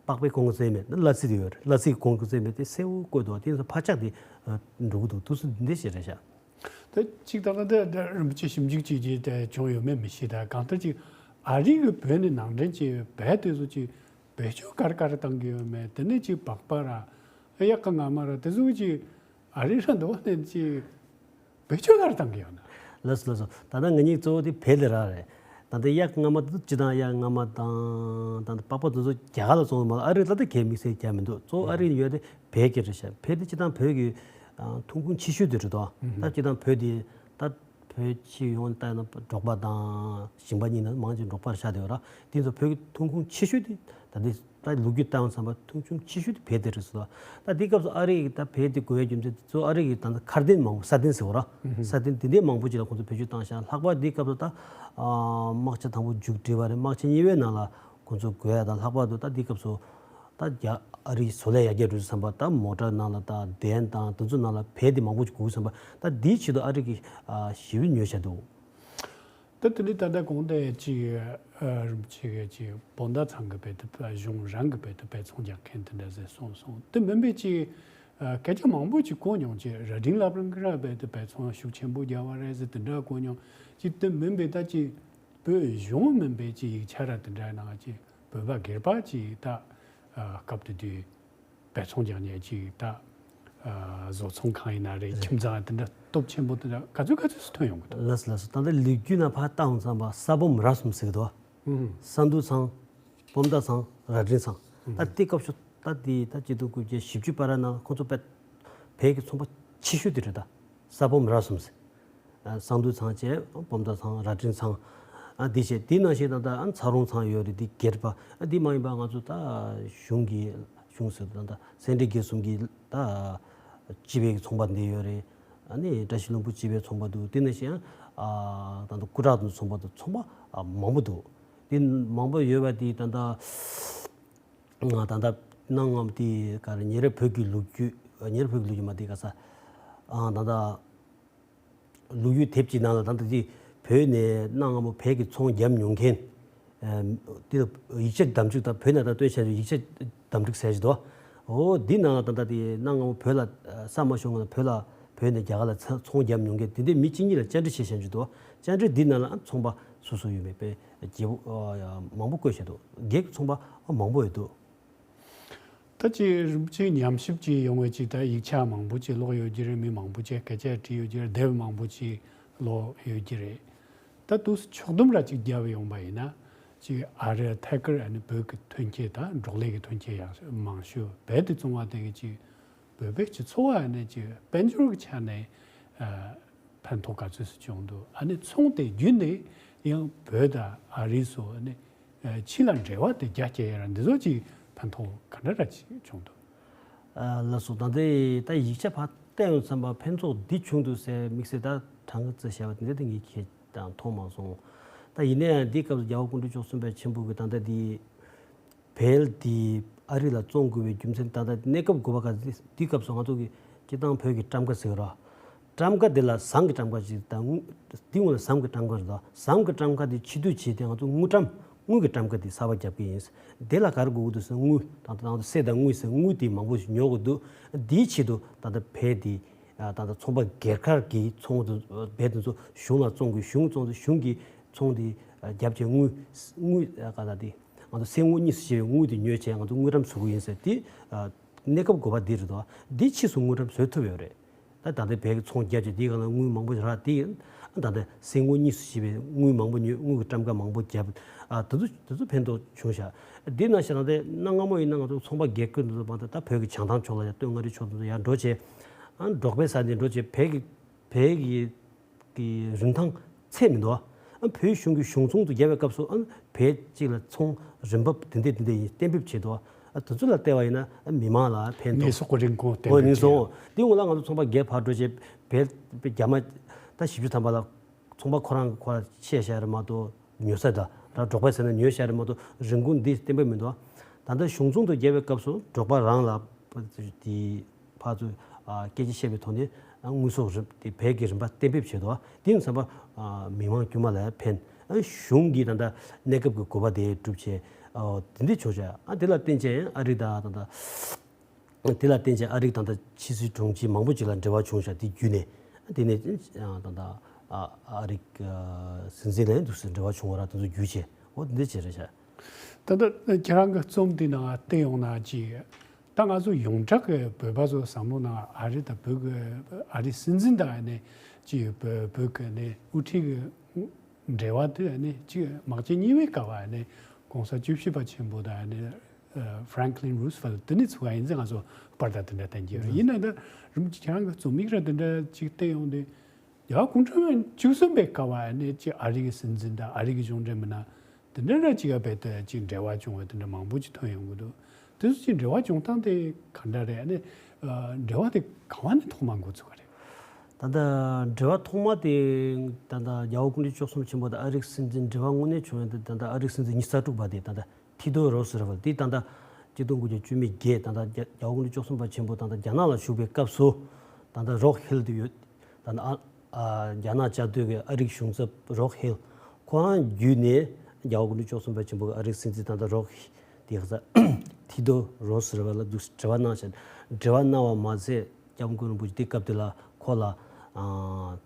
པགས་པའི་གོང་གི་ཚད་མེད་ན་གླ་རྩི་དེ་ཡོད་རེད། གླ་རྩི་གི་གོང་གི་ཚད་མེད་དེ་གསལ་བོ་བཀོད་འདུག་དེ་ཚོ་འཕར་ཆག་དེ་འགྲོ་གི་འདུག་དུས་ཚོད་འདི་ཞེ་རེད་ཤག་ད་གཅིག་ད་ལྟ་འདི་རིན་པོ་ཆེ་ཞིབ་འཇུག་བྱས་རྗེས་དེ་བྱུང་ཡོད་མེད་མི་ཤེས། ད་གང་ལྟར་ཅིག་ཨ་རི་གི་བོད་ནས་ནང་འདྲེན་བྱས་བལ་དེ་ཚོ་ཅིག་བེད་སྤྱོད་ག་རེ་ག་རེ་བཏང་གི་ཡོད་མེད་དེ་ནས་ཅིག་པགས་པ་ར་གཡག་གི་རྔ་མ་ར་དེ་ཚོ་ཅིག་ཨ་རི་ར་འདུག་བ་ནས་ཅིག་བེད་སྤྱོད་ག་རེ་བཏང་གི་ཡོད་ན། ལགས་སོ་ལགས་སོ། ད་ལྟ་ང་གཉིས་གཙོ་བོ་དེ་བལ་དེ་རག་རེད། ད་ལྟ་གཡག་རྔ་མ་དེ་ཚོ་སྤྱིར་བཏང་གཡག་རྔ་མ་དང་ད་ལྟ་པགས་པ་དེ་ཚོ་རྒྱ་གར་ལ་བཙོང་བ་མ་གཏོགས་ཨ་རི་ལ་ད་གའི་དམིགས་བསལ་རྒྱག་མི་འདུག་གཙོ་བོ་ཨ་རི་ཡོད་དེ་བལ་གྱི་རེད་ཤག་བལ་དེ་སྤྱིར་བཏང་བོད་ཀྱི་ཐོན་ཁུངས་ཆེ་ཤོས་དེ་རེད་དོ། ད་སྤྱིར་བཏང་བོད་དེ་ད་བོད་སྤྱི་ཡོངས་ལྟ་ན་འབྲོག་པ་དང་ཞིང་པ་གཉིས་ནང་མང་ཆེ་འབྲོག་པར་ཆགས་བསྡད་ཡོད་ར། དེ་ཚོ་བོད་ཀྱི་ཐོན་ཁུངས་ཆེ་ཤོས་དེ་ད་ལྟའི། ད་ལོ་རྒྱུས་ལྟ་བ་ཙམ་པ་མཐོང་ཆུང་ཆེ་ཤོས་དེ་བལ་དེ་རེད་ཟེར་བ། ད་འདི་སྐབས་སུ་ཨ་རི་ཡིས་ད་བལ་དེ་དགོས་ཡ་རྒྱུ་མཚན་དེ་ཚོ་ཨ་རི་ཡིས་ད་ལྟ་ཁ་གདན་མང་པོ་ས་གདན་ཟེར་བ་ར། ས་གདན་དེ་འདྲའི་མང་པོ་ཅིག་ལ་ཁོང་ཚོ་བེད་སྤྱོད་བཏང་ཤག་ལྷག་པར་འདི་སྐབས་སུ་ད་དམག་ཆ་དང་པོ་མཇུག་སྒྲིལ་བ་རེད། དམག་ཆ་གཉིས་པའི་ནང་ལ་ཁོང་ཚོ་དགོས་ཡ་དང་ལྷག་པར་དུ་ད་འདི་སྐབས་སུ་ད་རྒྱ་ཨ་རི་བཟོ་ལས་ཡར་རྒྱས་འགྲོ་བསམ་པ་ད་མོ་ཊ་ནང་ལ་ད་གདན་དང་དེ་ཚོ་ནང་ལ་བལ་དེ་མང་པོ་ཅིག་དགོས་བསམ་པ་ད་འདིའི་ཆེད་དུ་ཨ་རི་གིས་ཞེ་པོ་ཉོས་བཞག་འདུག་ད་དེ་ནས་ད་ལྟ་གོང་དེ་ཅིག་ཨ་རིམ་ཅིག་ཅིག་བོད་ཟླ་ཚང་གི་བལ་དུ་བལ་གཞུང་རང་གི་བལ་དུ་བལ་ཚོང་རྒྱག་མཁན་དེ་འདྲ་ཟེར་གསུངས་སོང་། དེ་མིན་པའི་ཅིག་ཨ་སྐད་ཆ་མང་པོ་ཅིག་གོ་མྱོང་། ཅིག་རྭ་སྒྲེང་བླ་བྲང་གི་ར་བལ་དུ་བལ་ཚོང་ཤུགས་ཆེན་པོ་རྒྱག་པ་རེད་ཟེར་དེ་འདྲ་གོ་མྱོང་། ཅིག་དེ་མིན་པའི་ད་ཅིག་བོད་གཞུང་མིན་པའི་ཅིག་ཡིག་ཆ་ར་དེ་འདྲ་ནང་ཅིག་བོད་པ་སྒེར་པ་ཅིག་ད་ཨ་སྐབས་དེ་དུས། བལ་ཚོང་རྒྱག་མཁན་ཅིག་ད་ཨ་བཟོ་ཚོང་ཁང་ཡིན་ན་རེད། རེད། ཁྱིམ་ཚང་དེ་འདྲ་སྟོབས་ཆེན་པོ་དེ་འདྲ་ག་ཚོད་ག་ཚོད་སུ་ཐོན་ཡོང་གི་འདུག་ལགས་སོ་ལགས་སོ། ད་ལྟ་ལོ་རྒྱུས་ནང་ཕར་བལྟ་ཡོང་ཙམ་པ་ས་བོམ་ར་གསུམ་ཟེར་གི་འདུག་ཨུ་ཧུམ། ས་འདུ་ཚང་། སྤོམ་མདའ་ཚང་། རྭ་སྒྲེང་ཚང་། ཨུ་ཧུམ། ད་དེ་སྐབས་སུ་ད་དེ་ད་ཆིག་སྟོང་དགུ་བརྒྱ་བཞི་བཅུ་བར་ན་ཁོང་ཚོ་བལ་བལ་གྱི་ཚོང་པ་ཆེ་ཤོས་དེ་རེད་ད། ས་བོམ་ར་གསུམ་ཟེར། ཨ་ས་འདུ་ཚང་བཅས་སྤོམ་མདའ་ཚང་། རྭ་སྒྲེང་ཚང་། ཨ་དེ་བྱས་དེ་ནང་བཞིན་ད་ལྟ་ཨ་ཚ་རོང་ཚང་ཡོད་རེད། དེ་སྒེར་པ་ཨ་དེ་མ་ཡིན་པ་ང་ཚོ་ད་གཞུང་གི་གཞུང་ཟེར་ད་ལྟ་སེ་འབྲས་དགེ་གསུམ་གྱི་ད་སྤྱི་པའི་ཚོང་པ་འདི་ཡོད་རེད། ཨ་ནི་བཀྲ་ཤིས་ལྷུན་པོ་སྤྱི་པའི་ཚོང་པ་འདུག་དེ་ནང་བཞིན་ཨ་ད་ལྟ་སྐུ་དྲག་དང་ཚོང་པ་དང་ཚོང་པ་ཨ་མང་པོ་འདུག་དེ་མང་པོ་ཡོད་པ་དེ་ད་ལྟ་ང་ད་ལྟ་གནའ་སྔ་མོ་དེ་ག་རེ་ཉེ་རབས་བོད་ཀྱི་ལོ་རྒྱུས་ཉེ་རབས་བོད་ཀྱི་ལོ་རྒྱུས་མ་དེ་ག་ས་ཨ་ད་ལྟ་ལོ་རྒྱུས་དེབ་ཅིག་ནང་ལ་ད་ལྟ་དེ་བོད་ནས་གནའ་སྔ་མོ་བོད་ཀྱི་ཚོང་བརྒྱབ་མྱོང་མཁན་དེ་ཡིག་ཆ་དམ་འཛིན་དང་བོད་ནང་ད་སྟོན་བྱས་ཡིག་ཆ་དམ་འཛིན་ཟེར་གྱི་འདུག་འོ་འདི་ནང་ལ་ད་ལྟ་དེ་གནའ་སྔ་མོ་བོད་ལ་ས་མ་ཤོར་སྔོན་ལ་བོད་ལ་བོད་ནས་རྒྱ་གར་ལ་ཚ་ཚོང་བརྒྱབ་མྱོང་མཁན་དེ་འདྲའི་མི་གཅིག་གཉིས་ལ་བཅར་འདྲི་བྱས་བཞག་གྱི་འདུག་བཅར་འདྲི་འདི་ནང་ལ་ཚོང་པ་སུ་སུ་ཡོད་མེད་པའི་རྒྱལ་པོ་མང་པོ་བཀོད་བཞག་འདུག་རྒྱའི་ཚོང་པ་མང་པོ་ཡོད་འདུག་ད་ཅིག་རིན་པོ་ཆེ་ཉམས་ཞིབ་ཅིག་ཡོང་བའི་ཅིག་ད་ཡིག་ཆ་མང་པོ་ཅིག་ཀློག་ཡོད་ཀྱི་རེད། མི་མང་པོ་ཅིག་སྐད་ཆ་དྲིས་ཡོད་ཀྱི་རེད། དེབ་མང་པོ་ཅིག་ཀློག་ཡོད་ཀྱི་རེད། ད་དུས་སུ་ཕྱོགས་བསྡོམས་ར་ཅིག་བརྒྱབ་ཡོང་པ་ཡིན་ན། ཅིག་ཨ་རི་ཐད་ཀར་ཨ་ནི་བོད་ཀྱི་ཐོན་སྐྱེད་དང་འབྲོག་ལས་ཀྱི་ཐོན་སྐྱེད་ཡག་ཤོས་མང་ཤོས་རྦད་དེ་བཙོང་བ་དེ་གི་ཅིག་བོད་པའི་སྤྱི་ཚོགས་ཨ་ནི་ཅིག་དཔལ་འབྱོར་གྱི་ཆ་ནས་ཨ་ཕན་ཐོགས་ག་ཚོད་ཅིག་བྱུང་འདུག་ཨ་ནི་ཚོང་དེ་བརྒྱུད་ནས་ཡང་བོད་དང་ཨ་རི་སོགས་ཨ་ནི་ཕྱི་ལ་འབྲེལ་བ་དེ་རྒྱ་སྐྱེད་ཡ་ར་འདི་ཚོ་ཅིག་ཕན་ཐོགས་ག་འདྲ་ར་ཅིག་བྱུང་འདུག་ཨ་ལགས་སོ། ད་ལྟའི་ད་ཡིག་ཆ་ཕར་བལྟས་ཡོང་ཙམ་པ་ཕན་ཐོགས་འདི་བྱུང་འདུག་ཟེར་དམིགས་བསལ་ད་གྲངས་ཀ་བརྩི་བྱས་པ་དེ་འདྲ་དེ་ངས་ཁྱེད་དང་མཐོང་མ་སོང་། ད་ཡིན་ན་ཡང་འདི་སྐབས་སུ་རྒྱལ་བ་སྐུ་ཕྲེང་བཅུ་གསུམ་པ་ཆེན་པོ་གི་ད་ལྟ་འདི་བལ་འདི་ཨ་རི་ལ་བཙོང་དགོས་པའི་རྒྱུ་མཚན་ད་ལྟ་གནས་སྐབས་དགོས་པ་ག་འདི་སྐབས་སུ་ང་ཚོ་གི་སྤྱི་བཏང་བོད་ཀྱི་ཊམ་ཀ་ཟེར་གི་ར། ཊམ་ཀ་དེ་ལ་ཟངས་ཀྱི་ཊམ་ཀ་ཅིག་དང་དངུལ་འདི་སྔོན་ལ་ཟངས་ཀྱི་ཊམ་ཀ་རེད་དོ། ཟངས་ཀྱི་ཊམ་ཀ་དེ་ཕྱིར་བསྡུ་བྱས་ཏེ་ང་ཚོ་དངུལ་ཊམ་དངུལ་གྱི་ཊམ་ཀ་དེ་གསར་པ་རྒྱབ་ཀྱི་ཡིན། དེ་ལ་ག་རེ་དགོས་ཀྱི་འདུག་ཟེར་དངུལ་ད་ལྟ་ང་ཚོ་གསེར་དང་དངུལ་ཟེར་དངུལ་དེ་མང་པོ་ཞིག་ཉོ་དགོས་འདུག་དེའི་ཆེད་དུ་ད་ལྟ་བལ་དེ་ད་ལྟ་ཚོང་པ་སྒེར་ཁར་གྱི་ཚོང་དེ་བལ་དེ་ཚོ་གཞུང་ལ་བཙོང་དགོས། གཞུང་བཙོང་དུས་གཞུང་གི་ཚོང་དེ་རྒྱབ་བྱས་དངུལ་དངུལ་ག་ད་དེ་ང་ཚོ་གསེར་དངུལ་གཉིས་སུ་ཕྱེ་བའི་དངུལ་དེ་ཉོས་བྱས་ང་ཚོ་དངུལ་ཊམ་བཟོ་གི་ཡིན་ཟེར་དེ་གནས་སྐབས་དགོས་པ་འདི་རེད་དོ། འདི་ཕྱིས་སུ་དངུལ་ཊམ་བཟོས་ཐུབ་ཡོད་རེད། ད་ད་ལྟའི་བལ་གྱི་ཚོང་རྒྱབ་ཀྱི་དེའི་སྒང་ལ་དངུལ་མང་པོ་རག་དེ་ད་ལྟ་སེ་དངུལ་གཉིས་སུ་ཕྱེ་བའི་དངུལ་མང་པོ་ཉོས། དངུལ་གྱི་ཊམ་ཀ་མང་པོ་བརྒྱབ། ཨ་དེ་ཚོ་དེ་ཚོ་ཕན་ཐོགས་བྱུང་ཤག་དེ་ནང་བཞིན་ད་ལྟའི་གནའ་སྔ་མོ་ཡིན་ན་ང་ཚོ་ཚོང་པ་སྒེར་གྱི་འདུ་ཚོགས་མང་དུ་ད་བོད་ཀྱི་བྱང་ཐང་ཕྱོགས་ལ་ཡ་སྟོད་མངའ་རིས་ཕྱོགས་དེ་ཚོ་ཡར་འགྲོ་བྱས། ཨ་འབྲོག་པའི་ས་ནས་འགྲོ་བྱས་བལ་གྱི་བལ་གྱི་གི་རིན་ཐང་ཚད་མི་འདུག་ཨ་བོད་གཞུང་གི་གཞུང་ཚོང་དུ་རྒྱབ་པའི་སྐབས་སུ་ཨ་བལ་གཅིག་ལ་ཚོང་རིན་འབབ་དེ་འདྲ་དེ་འདྲ་ཡིན་གཏན་འབེབས་བྱས་འདུག་ཨ་དེ་ཚོ་ལ་བལྟས་པ་ཡིན་ན་ཨ་མི་མང་ལ་ཕན་ཐོགས། ངེས་སོགས་ཀྱི་རིན་གོང་གཏན་འབེབས་བྱས། འདི་སྔོན་ལ་ང་ཚོ་ཚོང་པ་སྒེར་ཕར་འགྲོ་བྱས་བལ་རྒྱ་མ་ད་བཞི་བཅུ་ཐམ་པ་ལ་ཚོང་པ་ཁོ་རང་གི་ཁོ་ར་ཆད་བཞག་རེད་མ་གཏོགས་ཉོ་ས་ད་ར་འབྲོག་པའི་ས་ནས་ཉོས་བཞག་རེད་མ་གཏོགས་རིན་གོང་འདི་གཏན་འབེབས་མི་འདུག་ད་ལྟ་གཞུང་ཚོང་དུ་རྒྱབ་པའི་སྐབས་སུ་འབྲོག་པ་རང་ལ་དེ་ཕར་ཚུར་ཨ་སྐད་ཆ་བཤད་པའི་ཐོག་ནས་ཨ་དངོས་ཟོག་རིན་དེ་བལ་གྱི་རིན་པ་གཏན་འབེབས་བྱས་འདུག་དེ་ཡིན་ཙམ་པ་ཨ་མི་མང་དཀྱུས་མ་ལ་ཕན། ཨ་གཞུང་གིས་ད་ལྟ་གནས་སྐབས་ཀྱི་དགོས་པ་དེ་བསྒྲུབས་བྱས་ཨ་དེ་འདྲ་བྱུང་བྱས། ཨ་དེ་ལ་བརྟེན་བྱས་ཨ་རི་དང་ད་ལྟ་དེ་ལ་བརྟེན་བྱས་ཨ་རི་ད་ལྟ་ཕྱི་སྲིད་དྲུང་ཆེ་མང་པོ་ཅིག་ལ་འབྲེལ་བ་བྱུང་བྱས་དེ་བརྒྱུད་ནས་དེ་ནས་ཨ་ད་ལྟ་ཨ་ཨ་རི་ཨ་སྲིད་འཛིན་ལ་ཡང་འདུག་སེ་འབྲེལ་བ་བྱུང་བ་ར་དེ་ཚོ་བརྒྱུད་བྱས་འོ་དེ་འདྲ་བྱས་རེད་བྱས། ད་ལྟ་ཁྱེད་རང་གི་རྩོམ་འདི་ནང་བལྟས་ཡོང་ན་ཅིག་ད་ང་ཚོ་ཡོངས་གྲགས་ཀྱི་བོད་པ་ཚོ་བསམ་བློ་ནང་ཨ་རི་དང་བོད་ཀྱི་ཨ་རི་སྲིད་འཛིན་དང་ནི་ཅིག་བོད་བོད་ཀྱི་ནི་དབུ་ཁྲིད་ཀྱི་འབྲེལ་བ་དེ་ནི་ཅིག་དམག་ཆེན་གཉིས་པའི་སྐབས་ནི་གོང་ས་བཅུ་བཞི་པ་ཆེན་པོ་དང་ནི་ཧྥ་རན་ཁི་ལིན་རུ་སི་ཝེལ་དེ་ནི་ཚུགས་པ་ཡིན་ཙང་ང་ཚོ་པར་དང་དེ་འདྲ་བསྟན་གྱི་ཡོད་རེད། ཡིན་ན་ད་རིམ་གྱིས་ཁྱེད་རང་གི་རྩོམ་ཡིག་ར་དེ་འདྲ་ཅིག་བལྟས་ཡོང་དུས། རྒྱལ་བ་སྐུ་ཕྲེང་བཅུ་གསུམ་པའི་སྐབས་ནས་ཅིག་ཨ་རི་གི་སྲིད་འཛིན་དང་ཨ་རི་གི་གཞུང་འབྲེལ་མི་སྣ་དེ་འདྲ་ར་ཅིག་ཡ་བལ་དུ་ཅིག་འབྲེལ་བ་བྱུང་བ་དེ་འདྲ་མང་པོ་ཅིག་ཐོན་ཡོང་གི་འདུག་དེ་ཚོ་ཅིག་འབྲེལ་བ་བྱུང་སྟངས་དེ་ག་འདྲ་རེད། ཨ་ནི་འབྲེལ་བ་དེ་ག་བ་ནས་ཐོག་མ་འགོ་ཚུགས་པ་རེད། ད་ལྟ་འབྲེལ་བ་ཐོག་མ་དེ་ད་ལྟ་རྒྱལ་བ་སྐུ་ཕྲེང་བཅུ་གསུམ་ཆེན་པོ་དང་ཨ་རི་གི་སྲིད་འཛིན་འབྲེལ་བ་དངོས་གནས་བྱུང་ཡ་དེ་ད་ལྟ་ཨ་རི་གི་སྲིད་འཛིན་ཉི་ཤུ་རྩ་དྲུག་པ་དེ་ད་ལྟ། ཐི་དོ་རོ་སི་རོ་ཝེལ་དེ་ད་ལྟ་ཆིག་སྟོང་དགུ་བརྒྱ་བཅུ་མེད་བརྒྱད་ད་ལྟ་རྒྱ་རྒྱལ་བ་སྐུ་ཕྲེང་བཅུ་གསུམ་པ་ཆེན་པོ་ད་ལྟ་རྒྱ་ནག་ལ་བཞུགས་པའི་སྐབས་སུ་ད་ལྟ་རོག་ཧིལ་དེ་ཡོད། ད་ལྟ་ཨ་ཨ་རྒྱ་ནག་བཅའ་སྡོད་ཀྱི་ཨ་རིའི་གཞུང་ཚབ་རོག་ཧིལ་ཁོ་རང་བརྒྱུད་ནས་རྒྱལ་བ་སྐུ་ཕྲེང་བཅུ་གསུམ་པ་ཆེན་པོ་གི་ཨ་རིའི་སྲིད་འཛིན་ད་ལྟ་རོག་དེ་ག་ས་ཐི་དོ་རོ་སི་རོ་ཝེལ་ལ་འདུག་འབྲེལ་བ་གནང་ཞིང་འབྲེལ་བ་གནང་བ་མ་ཟད། སྐྱབས་མགོན་རིན་པོ་ཆེ་དེ་སྐབས་དེ་ལ་ཁོ་ལ་ཨ་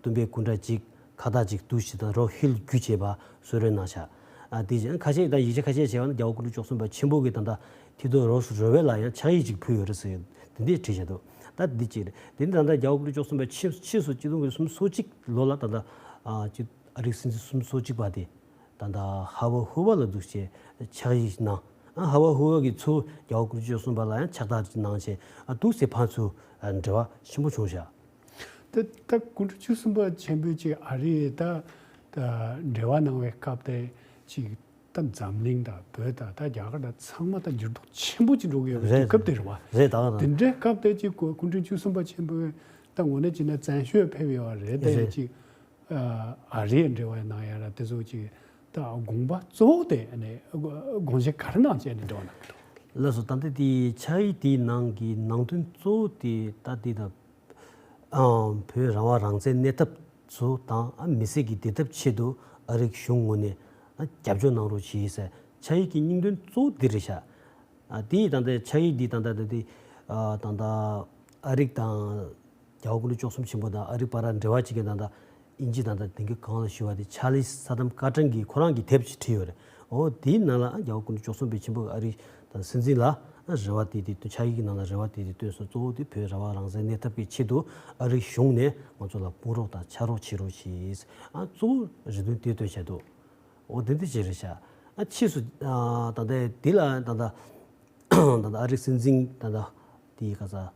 སྟོན་པའི་སྐུ་འདྲ་གཅིག་ཁ་བཏགས་གཅིག་བསྡུ་ཞིག་དང་རོག་ཧིལ་བརྒྱུད་བྱས་པ་གསོལ་རས་གནང་བཞག་ཨ་དེ་བཞིན་ཁ་ཤས་དང་ཡིག་ཆ་ཁ་ཤས་བྱས་པ་ན་རྒྱལ་བ་སྐུ་ཕྲེང་བཅུ་གསུམ་པ་ཆེན་པོ་གིས་ད་ལྟ་ཐི་དོ་རོ་སི་རོ་ཝེལ་ལ་ཡང་ཕྱག་ཡིག་ཅིག་ཕུལ་ཡོད་རེད་ཟེར་དེ་འདྲས་བྲིས་བཞག་འདུག་ད་འདི་གཅིག་རེད། དེ་ནི་ད་ལྟ་རྒྱལ་བ་སྐུ་ཕྲེང་བཅུ་གསུམ་པ་ཕྱིས་ཕྱིས་སུ་ཆིག་སྟོང་དགུ་བརྒྱ་སུམ་ཅུ་སོ་གཅིག་ལོ་ལ་ད་ལྟ་ཨ་ཅིག་ཨ་རིའི་སྲིད་འཛིན་སུམ་ཅུ་སོ་གཅིག་པ་དེ། ད་ལྟ་ཧ་ཝ་ཧུ་ཝ་ལ་འདུག་ཅེས་ཕྱག་ཡིག་གནང་། ཨ་ཧ་ཝ་ཧུ་ཝ་གིས་ཚུར་རྒྱལ་བ་སྐུ་ཕྲེང་བཅུ་གསུམ་པ་ལ་ཡང་ཕྱག་རྟགས་ཅིག་གནང་བྱས་ཨ་འདུག་སེ་ཕར་ཚུར་འབྲེལ་བ་ཆེན་པོ་བྱུང་བཞག་ད་ད་སྐུ་ཕྲེང་བཅུ་གསུམ་པ་ཆེན་པོས་ཅིག་ཨ་རི་ད་ ད་འབྲེལ་བ་གནང་བའི་སྐབས་དེ་ཅིག་ད་འཛམ་གླིང་དང་བོད་དང་ད་རྒྱ་གར་དང་ཚང་མ་ད་འགྱུར་ལྡོག་ཆེན་པོ་ཅིག་འགྲོ་གི་ཡོད་པའི་རེད། དུས་སྐབས་དེ་རེད་བ། རེད། ད་ག་དེ་ནང་འདྲའི་སྐབས་དེ་ཅིག་སྐུ་སྐུ་ཕྲེང་བཅུ་གསུམ་པ་ཆེན་པོས་ད་ངོ་ནས་བྱས་ན་བཙན་བྱོལ་ཕེབས་ཡོད་པ་རེད། དེ་རེད། ཅིག་ཨ་རིའི་འབྲེལ་བའི་ནང་ཡང་ར་དེ་ཚོ་ཅིག་ད་དགོངས་པ་གཙོ་བོ་དེ་ནས་དགོངས་བཞེས་ག་རེ་གནང་བྱས་ནས་འབྲེལ་བ་གནང་གི་འདུག་ལགས་སོ། ད་ལྟ་དེ་ཕྱག་ཡིག་དེའི་ནང་གི་ནང་དོན་གཙོ་བོ་དེ་ད་དེ་ད་ཨང་བོད་རང་དབང་རང་བཙན་གནས་ཐབས་ཚོ་དང་ཨ་མི་སེར་གྱི་བདེ་ཐབས་ཆེད་དུ་ཨ་རིའི་གཞུང་ངོས་ནས་ཨ་རྒྱབ་སྐྱོར་གནང་རོགས་གྱིས་ཟེར་ཕྱག་ཡིག་གི་སྙིང་དོན་གཙོ་བོ་འདི་རེད་ཤག་ཨ་དེ་ཡིས་ད་ལྟ་ཕྱག་ཡིག་འདི་ད་ལྟ་ད་ལྟ་ཨ་ད་ལྟ་ཨ་རི་དང་རྒྱལ་བ་སྐུ་ཕྲེང་བཅུ་གསུམ་ཆེན་པོ་དང་ཨ་རི་བར་འབྲེལ་བ་བྱེད་མཁན་ད་ལྟ་དབྱིན་ཇི་ད་ལྟ་དེང་གི་གང་ལ་ཞུ་བ་དེ་ཆཱ་ལི་ས་དམ་ཀ་ཏྲན་གྱིས་ཁོ་རང་གི་དེབ་ཅིག་བྲིས་ཡོད་རེད། འོ་དེའི་ནང་ལ་རྒྱལ་བ་སྐུ་ཕྲེང་བཅུ་གསུམ་པའི་ཆེན་པོ་ཨ་རི་དང་སྲིད་འཛིན་ལ་རེ་བ་དེ་དེ་ཕྱག་ཡིག་གི་ནང་ལ་རེ་བ་དེ་དེ་བཏོན་སོང་། གཙོ་བོ་དེ་བོད་རང་དབང་རང་བཙན་གནས་ཐབས་ཀྱི་ཆེད་དུ་ཨ་རིའི་གཞུང་ནས་ང་ཚོ་ལ་དཔུང་རོགས་དང་ཕྱག་རོགས་བྱེད་རོགས་བྱེད། ཨ་གཙོ་བོ་རེ་འདུན་དེ་བཏོན་བྱས་འདུག་འོ་དེ་འདི་ཅིག་རེད་ཤག་ཨ་ཕྱིས་སུ་ཨ་ད་ལྟ་འདི་ལ་ད་ལྟ་ད་ལྟ་ཨ་རིའི་སྲིད་འཛིན་ད་ལྟ་དེའི་ག་ས་ཨ་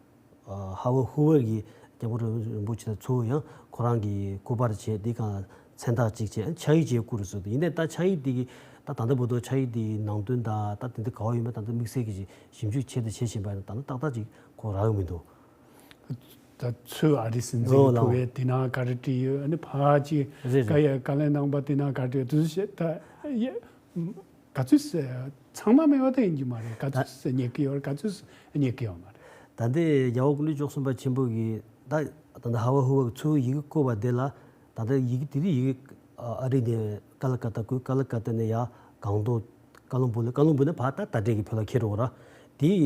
ཧ་ཝར་ཧུ་ཝར་གྱི་སྐྱབས་མགོན་རིན་པོ་ཆེ་དང་ཚུར་ཡང་ཁོ་རང་གི་སྐུ་པར་བྱས་འདི་གང་མཚན་རྟགས་གཅིག་བྱས་ཕྱག་ཡིག་ཅིག་བསྐུར་སོང་། ཡིན་ནའི་ད་ཕྱག་ཡིག་འདི་གི་ད་ད་ལྟ་བར་དུ་ཕྱག་ཡིག་འདི་ནང་དོན་དང་ད་དེ་འདི་ག་བ་ཡོད་མེད་ད་ལྟ་དམིགས་བསལ་གྱི་ཞིབ་འཇུག་བྱས་ཏེ་བྱེད་བཞིན་པ་ཡིན་ན་ད་ལྟ་ཏག་ཏག་ཅིག་ཁོ་རག་གི་མི་འདུག་ད་ཚུར་ཨ་རིའི་སྲིད་འཛིན་ཨོ་གྱིས་ལགས། ཕུལ་བའི་དེ་ནང་ག་རེ་བྲིས་ཡོད། ཨ་ནི་ཕར་ཅིག་རེད་རེད། བཀའ་ཡ་བཀའ་ལན་གནང་པ་དེ་ནང་ག་རེ་བྲིས་ཡོད་དེ་ཚོ་བཤད་ད་ཡ། ག་ཚོད་ཚང་མ་མེད་པ་དེ་ཡིན་གྱི་མ་རེད། ག་ཚོད་རྙེད་ཀྱི་ཡོད་རེད། ག་ཚོད་རྙེད་ཀྱི་ཡོད་མ་རེད། ད་ལྟའི་རྒྱལ་བ་སྐུ་ཕྲེང་བཅུ་གསུམ་པ་ཆེན་པོ་གིས་ད་ད་ལྟ་ཧ་ཝ་ཧུ་ཝ་གི་ཚུར་ཡི་གེ་བསྐུར་བ་དེ་ལ་ད་ལྟ་ཡི་གེ་དེ་རིང་ཡི་གེ་ཨ་རི་ནས་ཀ་ལ་ཀ་ཏ་བསྐུར། ཀ་ལ་ཀ་ཏ་ནས་ཡར་སྒང་ཏོག་ཀ་ལོན་སྦུག་ལ། ཀ་ལོན་སྦུག་ནས་ཕར་ད་ད་ལྟའི་གི་བོད་ལ་འཁྱེར་འགྲོ་གི་ར། དེའི་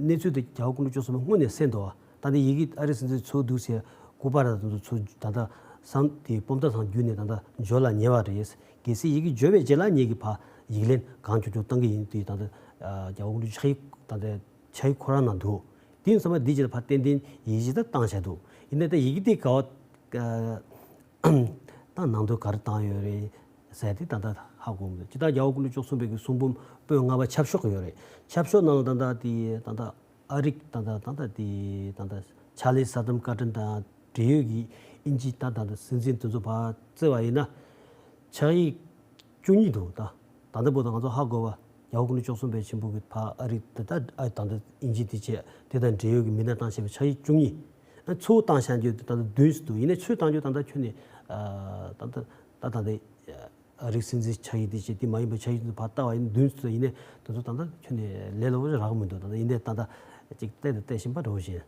གནས་ཚུལ་དེ་རྒྱལ་བ་སྐུ་ཕྲེང་བཅུ་གསུམ་པས་སྔོན་ནས་གསན་འདུག་ད་ལྟ་ཡི་གེ་ཨ་རི་སྲིད་འཛིན་ཚུར་འདུག་ཟེར་སྐུ་པར་དང་དེ་ཚོ་ཚུར་ད་ལྟ་སང་དེ་སྤོམ་མདའ་ཚང་བརྒྱུད་ནས་ད་ལྟ་འབྱོར་ལ་ཉེ་བ་རེད། གལ་སྲིད་ཡི་གེ་འབྱོར་བའི་རྗེས་ལ་ངེད་ཀྱིས་ཕར་ཡིག་ལན་གང་མགྱོགས་མགྱོགས་བཏང་གི་ཡིན། དེ་ད་ལྟ་རྒྱལ་བ་སྐུ་ཕྲེང་ཕྱག་ཡིག་ད་ལྟ་ཕྱག་ཡིག་ཁོ་རང་ནང་འདུག་དེ་ཡིན་ཙང་མ་འདི་རྗེས་ལ་ཕར་ཏན་ཏན་ཡིད་ཆེས་ད་བཏང་བྱས་འདུག་ཡིན་ནའི་ད་ཡི་གེ་དེ་ག་བ་ད་ནང་དོན་ག་རེ་བཏང་ཡོད་རེད་ཟེར་དེ་ད་ལྟ་ཧ་གོ་མི་འདུག་སྤྱིར་བཏང་རྒྱལ་བ་སྐུ་ཕྲེང་བཅུ་གསུམ་པའི་གི་གསུང་འབུམ་པོད་ལྔ་པ་ཆབ་ཤོག་གི་ཡོད་རེད། ཆབ་ཤོག་ནང་ལ་ད་ལྟ་དེ་ད་ལྟ་ཨ་རིག་ད་ལྟ་ད་ལྟ་དེ་ད་ལྟ་ཆཱ་ལི་ས་དམ་ཀ་ཏྲན་དང་འབྲེལ་ཡོད་ཀྱི་དབྱིན་ཇི་ད་ད་ལྟ་སྲིད་འཛིན་དེ་ཚོ་ཕར་བརྩི་བ་ཡིན་ན། ཕྱག་ཡིག་བཅུ་གཉིས་འདུག་ད་ད་ལྟ་བར་དུ་ང་ཚོ་ཧ་གོ་བ་རྒྱལ་བ་སྐུ་ཕྲེང་བཅུ་གསུམ་པའི་ཆེན་པོ་གི་ཕར་ཨ་རི་དེ་ད་ཨ་ད་ལྟ་དབྱིན་ཇི་དེ་བྱས་དེ་དང་འབྲེལ་ཡོད་ཀྱི་མི་སྣ་བཏང་བྱས་པའི་ཕྱག་ཡིག་བཅུ་གཉིས། ཨ་ཚུར་བཏང་བཞག་རྒྱུ་དེ་ད་ལྟ་བདུན་ཙམ་འདུག་ཡིན་ནའི་ཚུར་བཏང་རྒྱུ་ད་ལྟ་ཁྱོན་ནས་ཨ་ད་ལྟ་ད་ད་ལྟ་ཨ་རིའི་སྲིད་འཛིན་ཕྱག་ཡིག་དེ་བྱས་དེ་མ་ཡིན་པའི་ཕྱག་ཡིག་དེ་ཕར་བལྟ་བ་ཡིན་བདུན་ཙམ་འདུག་ཡིན་ནའི་དེ་ཚོ་ད་ལྟ་ཁྱོན་ནས་ལས་སླ་པོ་ཞིག་རག་མི་འདུག་ད་ལྟ་ཡིན་ནའི་ད་ལྟ་ཅིག་བལྟས་དང་བལྟས་བཞིན་པ་འདྲ་བོ་ཞིག་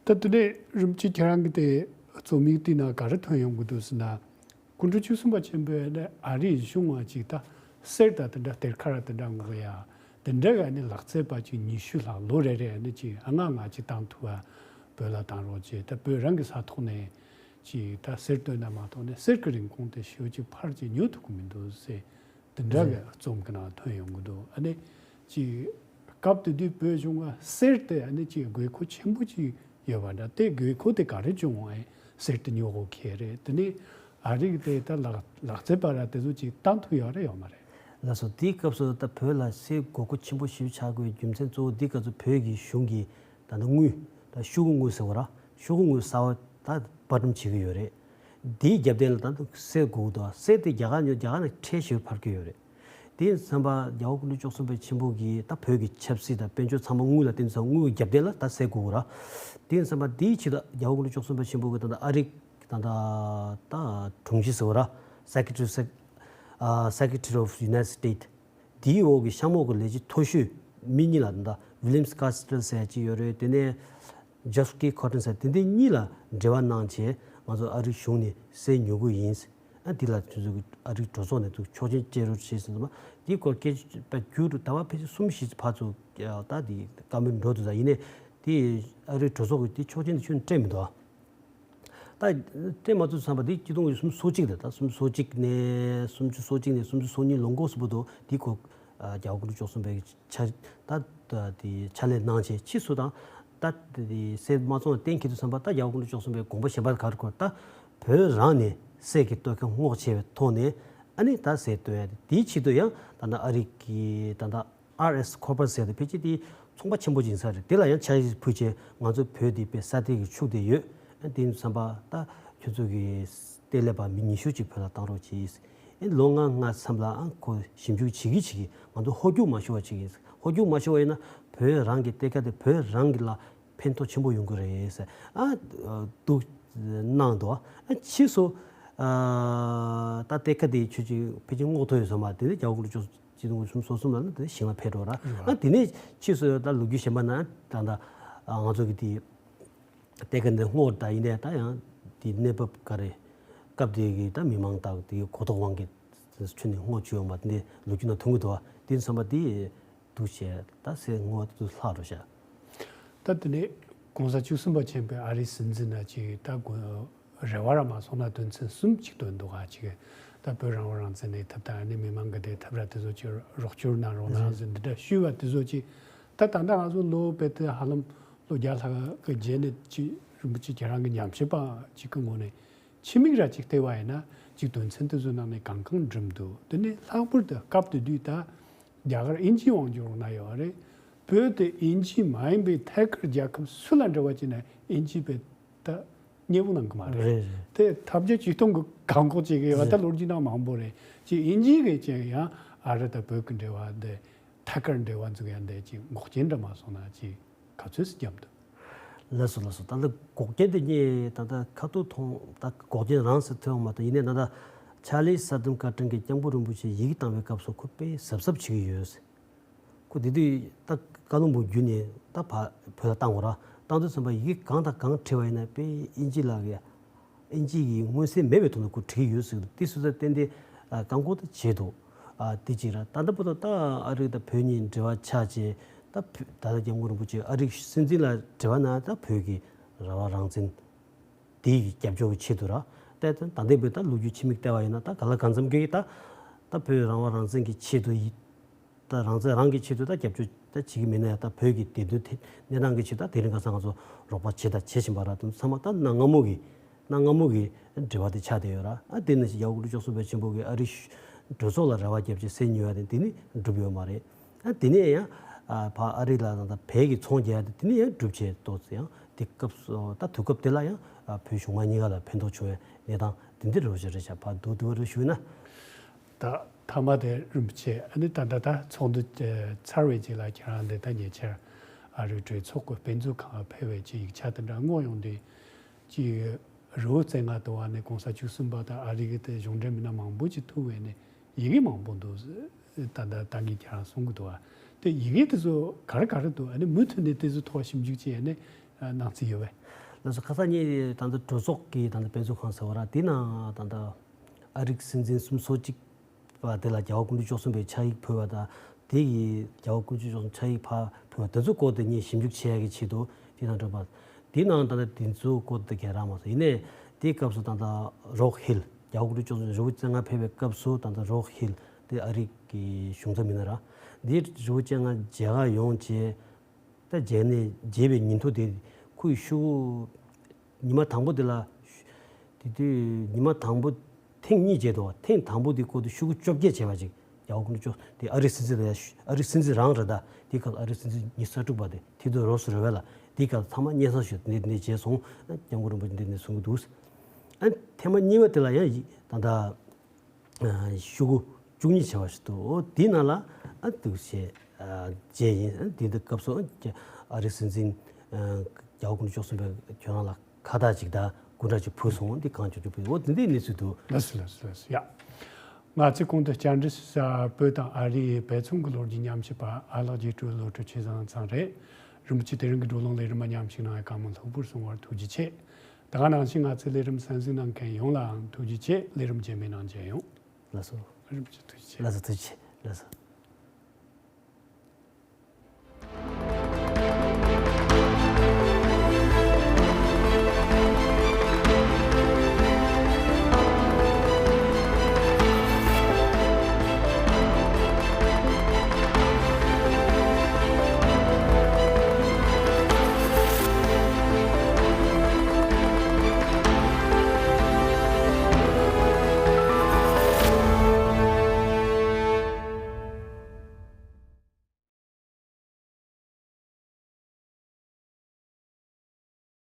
ད་དེ་ནས་རིམ་གྱིས་ཁྱེད་རང་གི་དེ་རྩོམ་ཡིག་དེ་ནང་ག་རེ་ཐོན་ཡོང་གི་འདུག་ཟེར་ན། སྐུ་ཕྲེང་བཅུ་གསུམ་པ་ཆེན་པོས་ནི་ཨ་རིའི་གཞུང་ང་ཅིག་ད་གསེར་དང་དེ་འདྲ་གཏེར་ཁ་ར་དེ་འདྲ་དངོས་ཡ་དེ་འདྲ་ག་ནི་ལག་རྩལ་པ་ཅིག་ཉི་ཤུ་ལྷག་ལོ་རེ་རེ་ནི་ཅིག་ཨ་ང་ང་ཅིག་བཏང་ཐུབ་པ་བོད་ལ་བཏང་རོགས་བྱེད། ད་བོད་རང་གི་ས་ཐོག་ནས་ཅིག་ད་གསེར་བཏོན་ན་མ་གཏོགས་ནི་གསེར་གི་རིན་གོང་དེ་ཞེ་པོ་ཅིག་ཕར་ཅིག་ཉོ་ཐུབ་ཀྱི་མི་འདུག་ཟེར། དེ་འདྲ་གི་རྩོམ་གི་ནང་ཐོན་ཡོང་གི་འདུག་ཨ་ནི་ཅིག་སྐབས་དེ་དུས་བོད་གཞུང་ང་གསེར་དེ་ཨ་ནི་ཅིག་དགོས་མཁོ་ཆེན་པོ་ཅིག་ཡོད་པ་འདྲ། དེ་དགོས་མཁོ་དེ་ག་རེ་བྱུང་བ་ཡིན། གསེར་དེ་ཉོ་དགོས་ཁེལ་རེད། དེ་ནས་ཨ་རི་གི་དེ་ད་ལག་ལག་རྩལ་པ་ར་དེ་ཚོ་ཅིག་བཏང་ཐུབ་ཡོད་རེད་ཡོད་མ་རེད། ལགས་སོ། དེའི་སྐབས་སུ་ད་བོད་ལ་གསེར་དགོས་མཁོ་ཆེན་པོ་ཞིག་ཆགས་དགོས་རྒྱུ་མཚན་གཙོ་བོ་འདིའི་སྐབས་སུ་བོད་ཀྱི་གཞུང་གིས་ད་ནི་དངུལ་ད་ཤོག་གུ་དངུལ་ཟེར་བ་ར་ཤོག་གུ་དངུལ་གསར་བ་ད་པར་སྐྲུན་བྱེད་ཀྱི་ཡོད་རེད། དེའི་རྒྱབ་རྟེན་ལ་ད་གསེར་དགོས་འདུག་གསེར་དེ་རྒྱ་གར་ཉོ་རྒྱ་གར་ནས་ཁྲལ་ཞེ་པོ་འཕར་གྱི་ཡོད་རེད། དེ་ཡིན་ཙང་པ་རྒྱལ་བ་སྐུ་ཕྲེང་བཅུ་གསུམ་པའི་ཆེན་པོ་གིས་ད་བོད་ཀྱི་ཆབ་སྲིད་དང་དཔལ་འབྱོར་ཚང་མ་དངུལ་ལ་བརྟེན་ཙང་དངུལ་གྱི་རྒྱབ་རྟེན་ལ་ད་གསེར་དགོས་ར། དེ་ཡིན་ཙང་པ་དེའི་ཆེད་དུ་རྒྱལ་བ་སྐུ་ཕྲེང་བཅུ་གསུམ་པའི་ཆེན་པོ་གིས་ད་ལྟ་ཨ་རིག་ད་ལྟ་ད་དྲུང་ཆེ་ཟེར་བ་ར་Secretary of Sec- ཨ་Secretary of United States དེའི་འོག་གི་གཤམ་འོག་གི་ལས་བྱེད་མཐོ་ཤོས་མི་གཉིས་ལ་ད་ལྟ་William Castle ཟེར་ཅིག་ཡོད་རེད། དེ་ནས་George K. Cotton ཟེར་དེ་འདི་གཉིས་ལ་འབྲེལ་བ་གནང་བྱས་ང་ཚོ་ཨ་རིའི་གཞུང་ནས་གསེར་ཉོ་དགོས་ཡིན། ཨ་འདི་ལ་ཁྱོད་ཚོ་གི་ཨ་རིའི་གྲོས་ཚོགས་ནས་ཚུར་ཆོག་མཆན་སྤྲད་རོགས་བྱེད་ཟེར་ཙང་མ་དེའི་སྐོར་སྐད་ཆ་བརྒྱུད་རུ་ཟླ་བ་ཕལ་ཆེར་གསུམ་བཞི་ཕར་ཚུར་ད་དེ་བཀའ་མོལ་འགྲོ་འདུག་ད་ཡིན་ནའི་དེ་ཨ་རིའི་གྲོས་ཚོགས་ཀྱིས་དེ་ཆོག་མཆན་དེ་ཁྱོན་སྤྲད་མི་འདུག་ད་སྤྲད་མ་ཐུབ་བསམ་པ་དེ་སྤྱི་སྟོང་གི་སུམ་ཅུ་སོ་གཅིག་རེད། ད་སུམ་ཅུ་སོ་གཅིག་ནས་སུམ་ཅུ་སོ་གཅིག་ནས་སུམ་ཅུ་སོ་གཉིས་ལོ་འགོ་སུ་བུ་དུ་དེ་ཁོ་རྒྱལ་བ་སྐུ་ཕྲེང་བཅུ་གསུམ་པའི་ཕྱག་ད་དེ་ཕྱག་ལས་གནང་བྱས་ཕྱིས་སུ་དང་ད་དེ་གསེར་མ་བཙོངས་གཏན་འཁེལ་དུས་ཙམ་པ་ད་རྒྱལ་བ་སྐུ་ཕྲེང་བཅུ་གསུམ་པའི་དགོངས་པ་གཞན་པ་ག་རེ་ཁོ་ད་བོད་རང་ནས་གསེར་གྱི་གཏོད་མཁན་སྔོག་བྱས་པའི་ཐོག་ནས་ཨ་ནི་ད་གསེར་གཏོད་ཡ་དེ་དེའི་ཆེད་དུ་ཡང་ད་ལྟ་ཨ་རི་གི་ད་ལྟ་ཨར་ཨེས་ཁོ་པར་ཟེར་ཏེ་ཕལ་ཆེར་དེ་ཚོང་པ་ཆེན་པོ་ཅིག་ཡིན་ས་རེད། དེ་ལ་ཡང་ཕྱག་ཕུལ་བྱས་ང་ཚོ་བོད་འདི་དཔེ་ས་དེ་གི་ཕྱུག་དེ་ཡོད། ཨ་དེ་ཡིན་ཙམ་པ་ད་ཁྱོད་ཚོ་གི་ ལས་པ་མི་ཉི་ཤུ་ཅིག་བོད་ལ་བཏང་རོགས་གྱིས། ཨེ་ལོ་ལྔ་ལྔ་མཚམས་ལ་ཨ་ཁོ་ཞིབ་འཇུག་བྱེད་ཀྱི་བྱེད་ཀྱི་ང་ཚོ་ཧོལ་རྒྱུག་མ་ཤོར་བ་བྱེད་ཀྱི། ཧོལ་རྒྱུག་མ་ཤོར་བ་ཡིན་ན་བོད་རང་གི་གཏེར་ཁ་དེ་བོད་རང་གི་ལ་ཕན་ཐོགས་ཆེན་པོ་ཡོང་གི་རེད་ཟེར་ཨ་འདུག་གནང་འདུག་ཨ་ཕྱིས་སུ་ཨ་ད་གཏེར་ཁ་དེ་ཁྱོད་ཀྱིས་ཕལ་ཆེར་སྔོག་ཐུབ་ཡོད་ས་མ་རེད། དེ་ནས་རྒྱ་གར་གུང་ཁྲན་ཆེན་ཏེ་ཉིས་སྟོང་གསུམ་ལ་ནི་དེ་ཞིང་ལ་ཕེབས་འགྲོ་ར། ཨ་དེ་ནས་ཕྱིས་སུ་ད་ལོ་རྒྱུས་གཞན་པ་ན་ད་ད་ང་ཚོ་གི་དེ་གཏེར་ཁ་འདི་སྔོག་ད་ཡིན་ནའི་ད་ཡང་དེ་གནས་བབ་ག་རེ་སྐབས་དེ་གི་ད་མི་མང་དག་དེ་གོ་རྟོགས་དབང་གིས་ཁྱོན་ནས་སྔོག་བཅུག་ཡོང་བ་དེ་འདྲའི་ལོ་རྒྱུས་ནང་ཐོན་གི་འདུག་བ། དེ་ཚོ་ཚང་མ་དེ་འདུག་བྱས་ད་སེ་སྔོག་དེ་ཚོ་ལྷག་འགྲོ་ཤག་ད་དེ་ནས་གོང་ས་བཅུ་གསུམ་པ་མཁྱེན་པའི་ཨ་རིའི་སྲིད་འཛིན་ན་ཅིག་ད་དགོས་རེ་བ་ར་མ་སོང་ན་དོན་ཚན་གསུམ་ཅིག་བཏོན་འདུག་ག་ཅིག་ད་བོད་རང་དབང་རང་བཙན་གནས་ཐབས་དང་ཨ་ནི་མི་མང་གི་བདེ་ཐབས་ར་དེ་ཚོ་ཅིག་རོགས་སྐྱོར་གནང་རོགས་གནང་ཟེར་འདི་འདྲ་ཞུས་པ་དེ་ཚོ་ཅིག་ད་ད་ལྟ་ང་ཚོ་ལོ་བེད་དེ་ཧ་ལམ་ལོ་བརྒྱ་ལྷག་གི་རྗེས་ནས་ཅིག་རིན་པོ་ཆེ་ཁྱེད་རང་གི་ཉམས་ཞིབ་པ་ཅིག་གི་ངོས་ནས་ཕྱི་མིག་ར་ཅིག་བལྟས་པ་ཡིན་ན་ཅིག་དོན་ཚན་དེ་ཚོ་ནང་ནས་གང་གང་འགྲིམ་འདུག་དེ་ནས་ལྷག་པར་དུ་སྐབས་དེ་དུས་ད་རྒྱ་གར་དབྱིན་ཇིའི་དབང་སྒྱུར་འོག་ན་ཡོད་རེད། བོད་དེ་དབྱིན་ཇི་མ་ཡིན་པའི་ཐད་ཀར་རྒྱལ་ཁབ་སུ་ལ་འབྲེལ་བ་བྱས་ན་དབྱིན་ཇི་བས་ད་མཉེས་པོ་གནང་གི་མ་རེད། རེད་རེད། དེ་ཐབས་བརྒྱ་ཇུས་སྟོང་གི་བཀག་འགོག་བྱེད་ཀྱི་ཡོད་ད་རེད། ལོ་རྒྱུས་ནང་མང་པོ་རེད། ཅིག་དབྱིན་ཇི་གིས་ཅིག་ཡང་ཨ་རི་དང་བོད་ཀྱི་འབྲེལ་བ་འདི་ཐད་ཀར་འབྲེལ་བ་འཛུགས་ཡ་འདི་ཅིག་འགོག་རྐྱེན་འདྲ་མ་སོང་ན་ཅིག་ག་ཚོད་སུ་བརྒྱབ་འདུག་ལགས་སོ་ལགས་སོ། ད་ལྟ་འགོག་རྐྱེན་དེ་ངས་ད་ལྟ་ཁ་ཐུག་མཐོང་ད་འགོག་རྐྱེན་རང་སུ་ཐོན་ཡོང་མ་གཏོགས་ཡིན་ནའི་ད་ལྟ་ཆར་ལི་སཱ་ཏན་ཀར་ཏན་གྱིས་སྐྱབས་མགོན་རིན་པོ་ཆེ་ཡི་གེ་བཏང་བའི་སྐབས་སུ་ཁོ་དཔེ་གཟབ་གཟབ་བྱེད་ཀྱི་ཡོད། ཁོ་དེ་དུས་ད་བཀའ་བློན་སྦུག་བརྒྱུད་ནས་ད་ཕ་བོད་ལ་བཏང་དགོས་ར། བཏང་དུས་ཙམ་པ་ཡི་གེ་གང་དང་གང་བྲིས་པ་ཡིན་ན་དཔེ་དབྱིན་ཇི་ལ་གི་དབྱིན་ཇི་གི་མངོན་གསལ་མེད་པའི་ཐོག་ནས་ཁོ་བྲིས་ཀྱི་ཡོད་ཟེར་གི་འདུག་དེ་སུ་ཚ་ཏན་ཏན་བཀག་འགོག་ད་བྱས་འདུག་ཨ་དེ་གཅིག་ར། ད་ལྟ་བར་དུ་ད་ཨ་རི་དང་བོད་གཉིས་འབྲེལ་བ་ཆགས་བྱས་ད་བོད་ད་ལྟ་སྐྱབས་མགོན་རིན་པོ་ཆེ་ཨ་རིའི་སྲིད་འཛིན་ལ་འབྲེལ་བ་གནང་ད་བོད་ཀྱི་རང་དབང་རང་བཙན་དེའི་རྒྱབ་སྐྱོར་གྱི་ཆེད་དུ་ར། ད་ད་ལྟ་བར་དུ་ད་ལོ་རྒྱུས་ཕྱི་མིག་བལྟས་པ་ཡིན་ན་ད་ག་ལ་གང་འཚམ་གྱིས་ད་ད་བོད་རང་དབང་རང་བཙན་གྱི་ཆེད་དུ་ཡིན། ད་རང་བཙན་རང་གི་ཆེད་དུ་ད་རྒྱབ་སྐྱོར་ད་བྱེད་ཀྱི་མེད་ན་ཡང་ད་བོད་ཀྱི་བདེན་དོན་ཐད་གནས་སྟངས་ཀྱི་ཆེད་དུ་ད་དེ་རིང་ཁ་སང་ང་ཚོ་རོགས་པ་བྱེད་དང་བྱེད་བཞིན་པ་ར་དེ་ཚང་མ་ད་གནའ་སྔ་མོ་གི་གནའ་སྔ་མོ་གི་འབྲེལ་བ་དེ་ཆགས་བསྡད་ཡོད་ར། ཨ་དེ་ནི་རྒྱལ་བ་སྐུ་ཕྲེང་བཅུ་གསུམ་པའི་ཆེན་པོ་གིས་ཨ་རིའི་གྲོས་ཚོགས་ལ་རེ་བ་བརྒྱབ་བྱས་གསེར་ཉོ་ཡ་དེ་དེ་ནི་འགྲུབ་ཡོད་མ་རེད། ཨ་དེ་ནས་ཡང་ཨ་ཕ་ཨ་རི་ལ་ད་ད་བལ་གྱི་ཚོང་རྒྱག་ཡ་དེ་དེ་ནི་ཡང་འགྲུབ་བྱས་ཏོག་ཙམ་ཡང་དེ་སྐབས་སུ་ད་དུས་སྐབས་དེ་ལ་ཡང་ཨ་བོད་གཞུང་མང་གཉིས་ཀ་ལ་ཕན་ཐོགས་བྱུང་བའི་གནས་སྟངས་དེ་འདྲ་རེད་ཤག་རེད་ཤག་ཕ་མདོར་བསྡུས་པ་རེ་ཞུས་ན། ད་མཐའ་མ་དེ་རིན་པོ་ཆེ་ཨ་ནི་ད་ད་ད་ཚོགས་འདུ་ཚར་བའི་རྗེས་ལ་ཁྱེད་རང་འདི་ད་ཉེ་ཆར་ཨ་རིའི་གྲོས་ཚོགས་ཀྱི་དཔེ་མཛོད་ཁང་ལ་ཕེབས་པའི་ཅིག་ཡིག་ཆ་དེ་འདྲ་བསྔོགས་ཡོང་དུས་ཅིག་རི་བོ་རྩེ་ལྔ་དུ་བ་ནས་གོང་ས་བཅུ་གསུམ་པ་དང་ཨ་རི་གི་དེ་གཞུང་འབྲེལ་མི་སྣ་མང་པོ་ཅིག་ཐུག་པའི་ནས་ཡི་གེ་མང་པོ་འདུག་ད་ད་ད་ངས་ཁྱེད་རང་གསུང་གི་འདུག་བ། དེ་ཡི་གེ་དེ་ཚོ་ག་རེ་ག་རེ་འདུག་ཨ་ནི་མུ་མཐུད་ནས་དེ་ཚོ་ཐོག་ཞིབ་འཇུག་བྱས་ནས་གནང་རྩིས་ཡོད་པས། ལགས་སོ། ཁ་སང་ངས་ད་ལྟ་གྲོས་ཚོགས་ཀྱི་ད་ལྟ་དཔེ་མཛོད་ཁང་ཟེར་བ་ར་དེ་ནང་ད་ལྟ་ཨ་རིའི་སྲིད་འཛིན་གསུམ་སོ་གཅིག་པ་དེ་ལ་རྒྱལ་བ་སྐུ་ཕྲེང་བཅུ་གསུམ་པའི་ཕྱག་ཡིག་ཕུལ་བ་དང་དེ་ཡི་རྒྱལ་བ་སྐུ་ཕྲེང་བཅུ་གསུམ་ཕྱག་ཡིག་ཕར་ཕུལ་བ་དེ་ཚོ་སྐོར་དེ་ངས་ཞིབ་འཇུག་བྱེད་ཡ་གི་ཆེད་དུ་དེ་དང་འགྲམ་པ་དེ་ནང་ད་ལྟ་དེ་ཚོ་སྐོར་དེ་ག་རང་མ་སོང་ཡིན་ནའི་དེའི་སྐབས་སུ་ད་ལྟ་རོག་ཧིལ་རྒྱལ་བ་སྐུ་ཕྲེང་བཅུ་གསུམ་རི་བོ་རྩེ་ལྔ་ཕེབས་པའི་སྐབས་སུ་ད་ལྟ་རོག་ཧིལ་དེ་ཨ་རི་གི་གཞུང་ཚབ་མི་སྣ་ར་འདི་རི་བོ་རྩེ་ལྔ་མཇལ་ཁ་ཡོང་བྱས། ད་མཇལ་ནས་མཇལ་བའི་ཉིན་ཐོ་དེ་ཁོའི་ཤོག་གུ་ཉི་མ་དང་པོ་དེ་ལ་དེ་དུས་ཉི་མ་དང་པོ་ཐེངས་གཉིས་མཇལ་འདུག་བ། ཐེངས་དང་པོ་དེ་སྐོར་དུ་ཤོག་གུ་བཅོ་བརྒྱད་བྱས་པ་ཅིག་རྒྱལ་བ་སྐུ་ཕྲེང་བཅུ་དེ་ཨ་རིའི་སྲིད་འཛིན་རེད། ཨ་རིའི་སྲིད་འཛིན་རང་རེད། ད་དེའི་སྐབས་ཨ་རིའི་སྲིད་འཛིན་ཉི་ཤུ་རྩ་དྲུག་པ་དེ་ཐེའོ་དོ་རོ་སི་རོ་སྦེ་ལ་དེའི་སྐབས་ཚང་མ་སྙན་སེང་ཞུས་འདི་འདི་མཇལ་སོང་། སྐྱབས་མགོན་རིན་པོ་ཆེ་འདི་འདི་གསུང་གི་འདུག་ཨ་ཐེངས་མ་གཉིས་པ་དེ་ལ་ཡང་ད་ལྟ། ཤོག་གུ་བཅུ་གཉིས་བྱས་པ་ཞིག་འདུག་འོ་དེའི་ནང་ལ་ཨ་འདུག་བྱས་ཨ་མཇལ་ཡིན། ཨ་དེ་འདི་སྐབས་སུ་ཨ་ཨ་རིའི་སྲིད་འཛིན་ཨ་རྒྱལ་བ་སྐུ་ཕྲེང་བཅུ་གསུམ་པས་ཁྱོད་རང་ལ་ཁ་བཏགས་ཅིག་དང་སྐུ་འདྲ་ཅིག་ཕུལ་སོང་། འདི་གང་བྱུང་བྱུང་ཕུལ། འོ་དེ་འདྲའི་གནས་ཚུལ་འདུག་ལགས་སོ་ལགས་སོ་ལགས་སོ། ཡ། ང་ཚོས་གོང་དུ་བཅར་འདྲི་ཞུས་བོད་དང་ཨ་རིའི་བལ་ཚོང་གི་ལོ་རྒྱུས་ཉམས་ཞིབ་པ་ཨ་ལགས་རྗེ་སྤྲུལ་བློ་གྲོས་ཆོས་བཟང་ཚང་རེད། རིན་པོ་ཆེ་དེ་རིང་གི་བགྲོ་གླེང་ལས་རིམ་མ་ཉམས་ཞིག་གནང་བའི་བཀའ་མོལ་ལྷུག་པོར་གསུང་བར་ཐུགས་རྗེ་ཆེ། ད་ག་ནང་བཞིན་ང་ཚོའི་ལས་རིམ་གསན་གཟིགས་གནང་མཁན་ཡོངས་ལའང་ཐུགས་རྗེ་ཆེ། ལས་རིམ་རྗེས་མའི་ནང་མཇལ་ཡོང་། ལགས་སོ། རིན་པོ་ཆེ་ཐུགས་རྗེ་ཆེ། ལགས་སོ་ཐུགས་རྗེ་ཆེ། ལགས་སོ།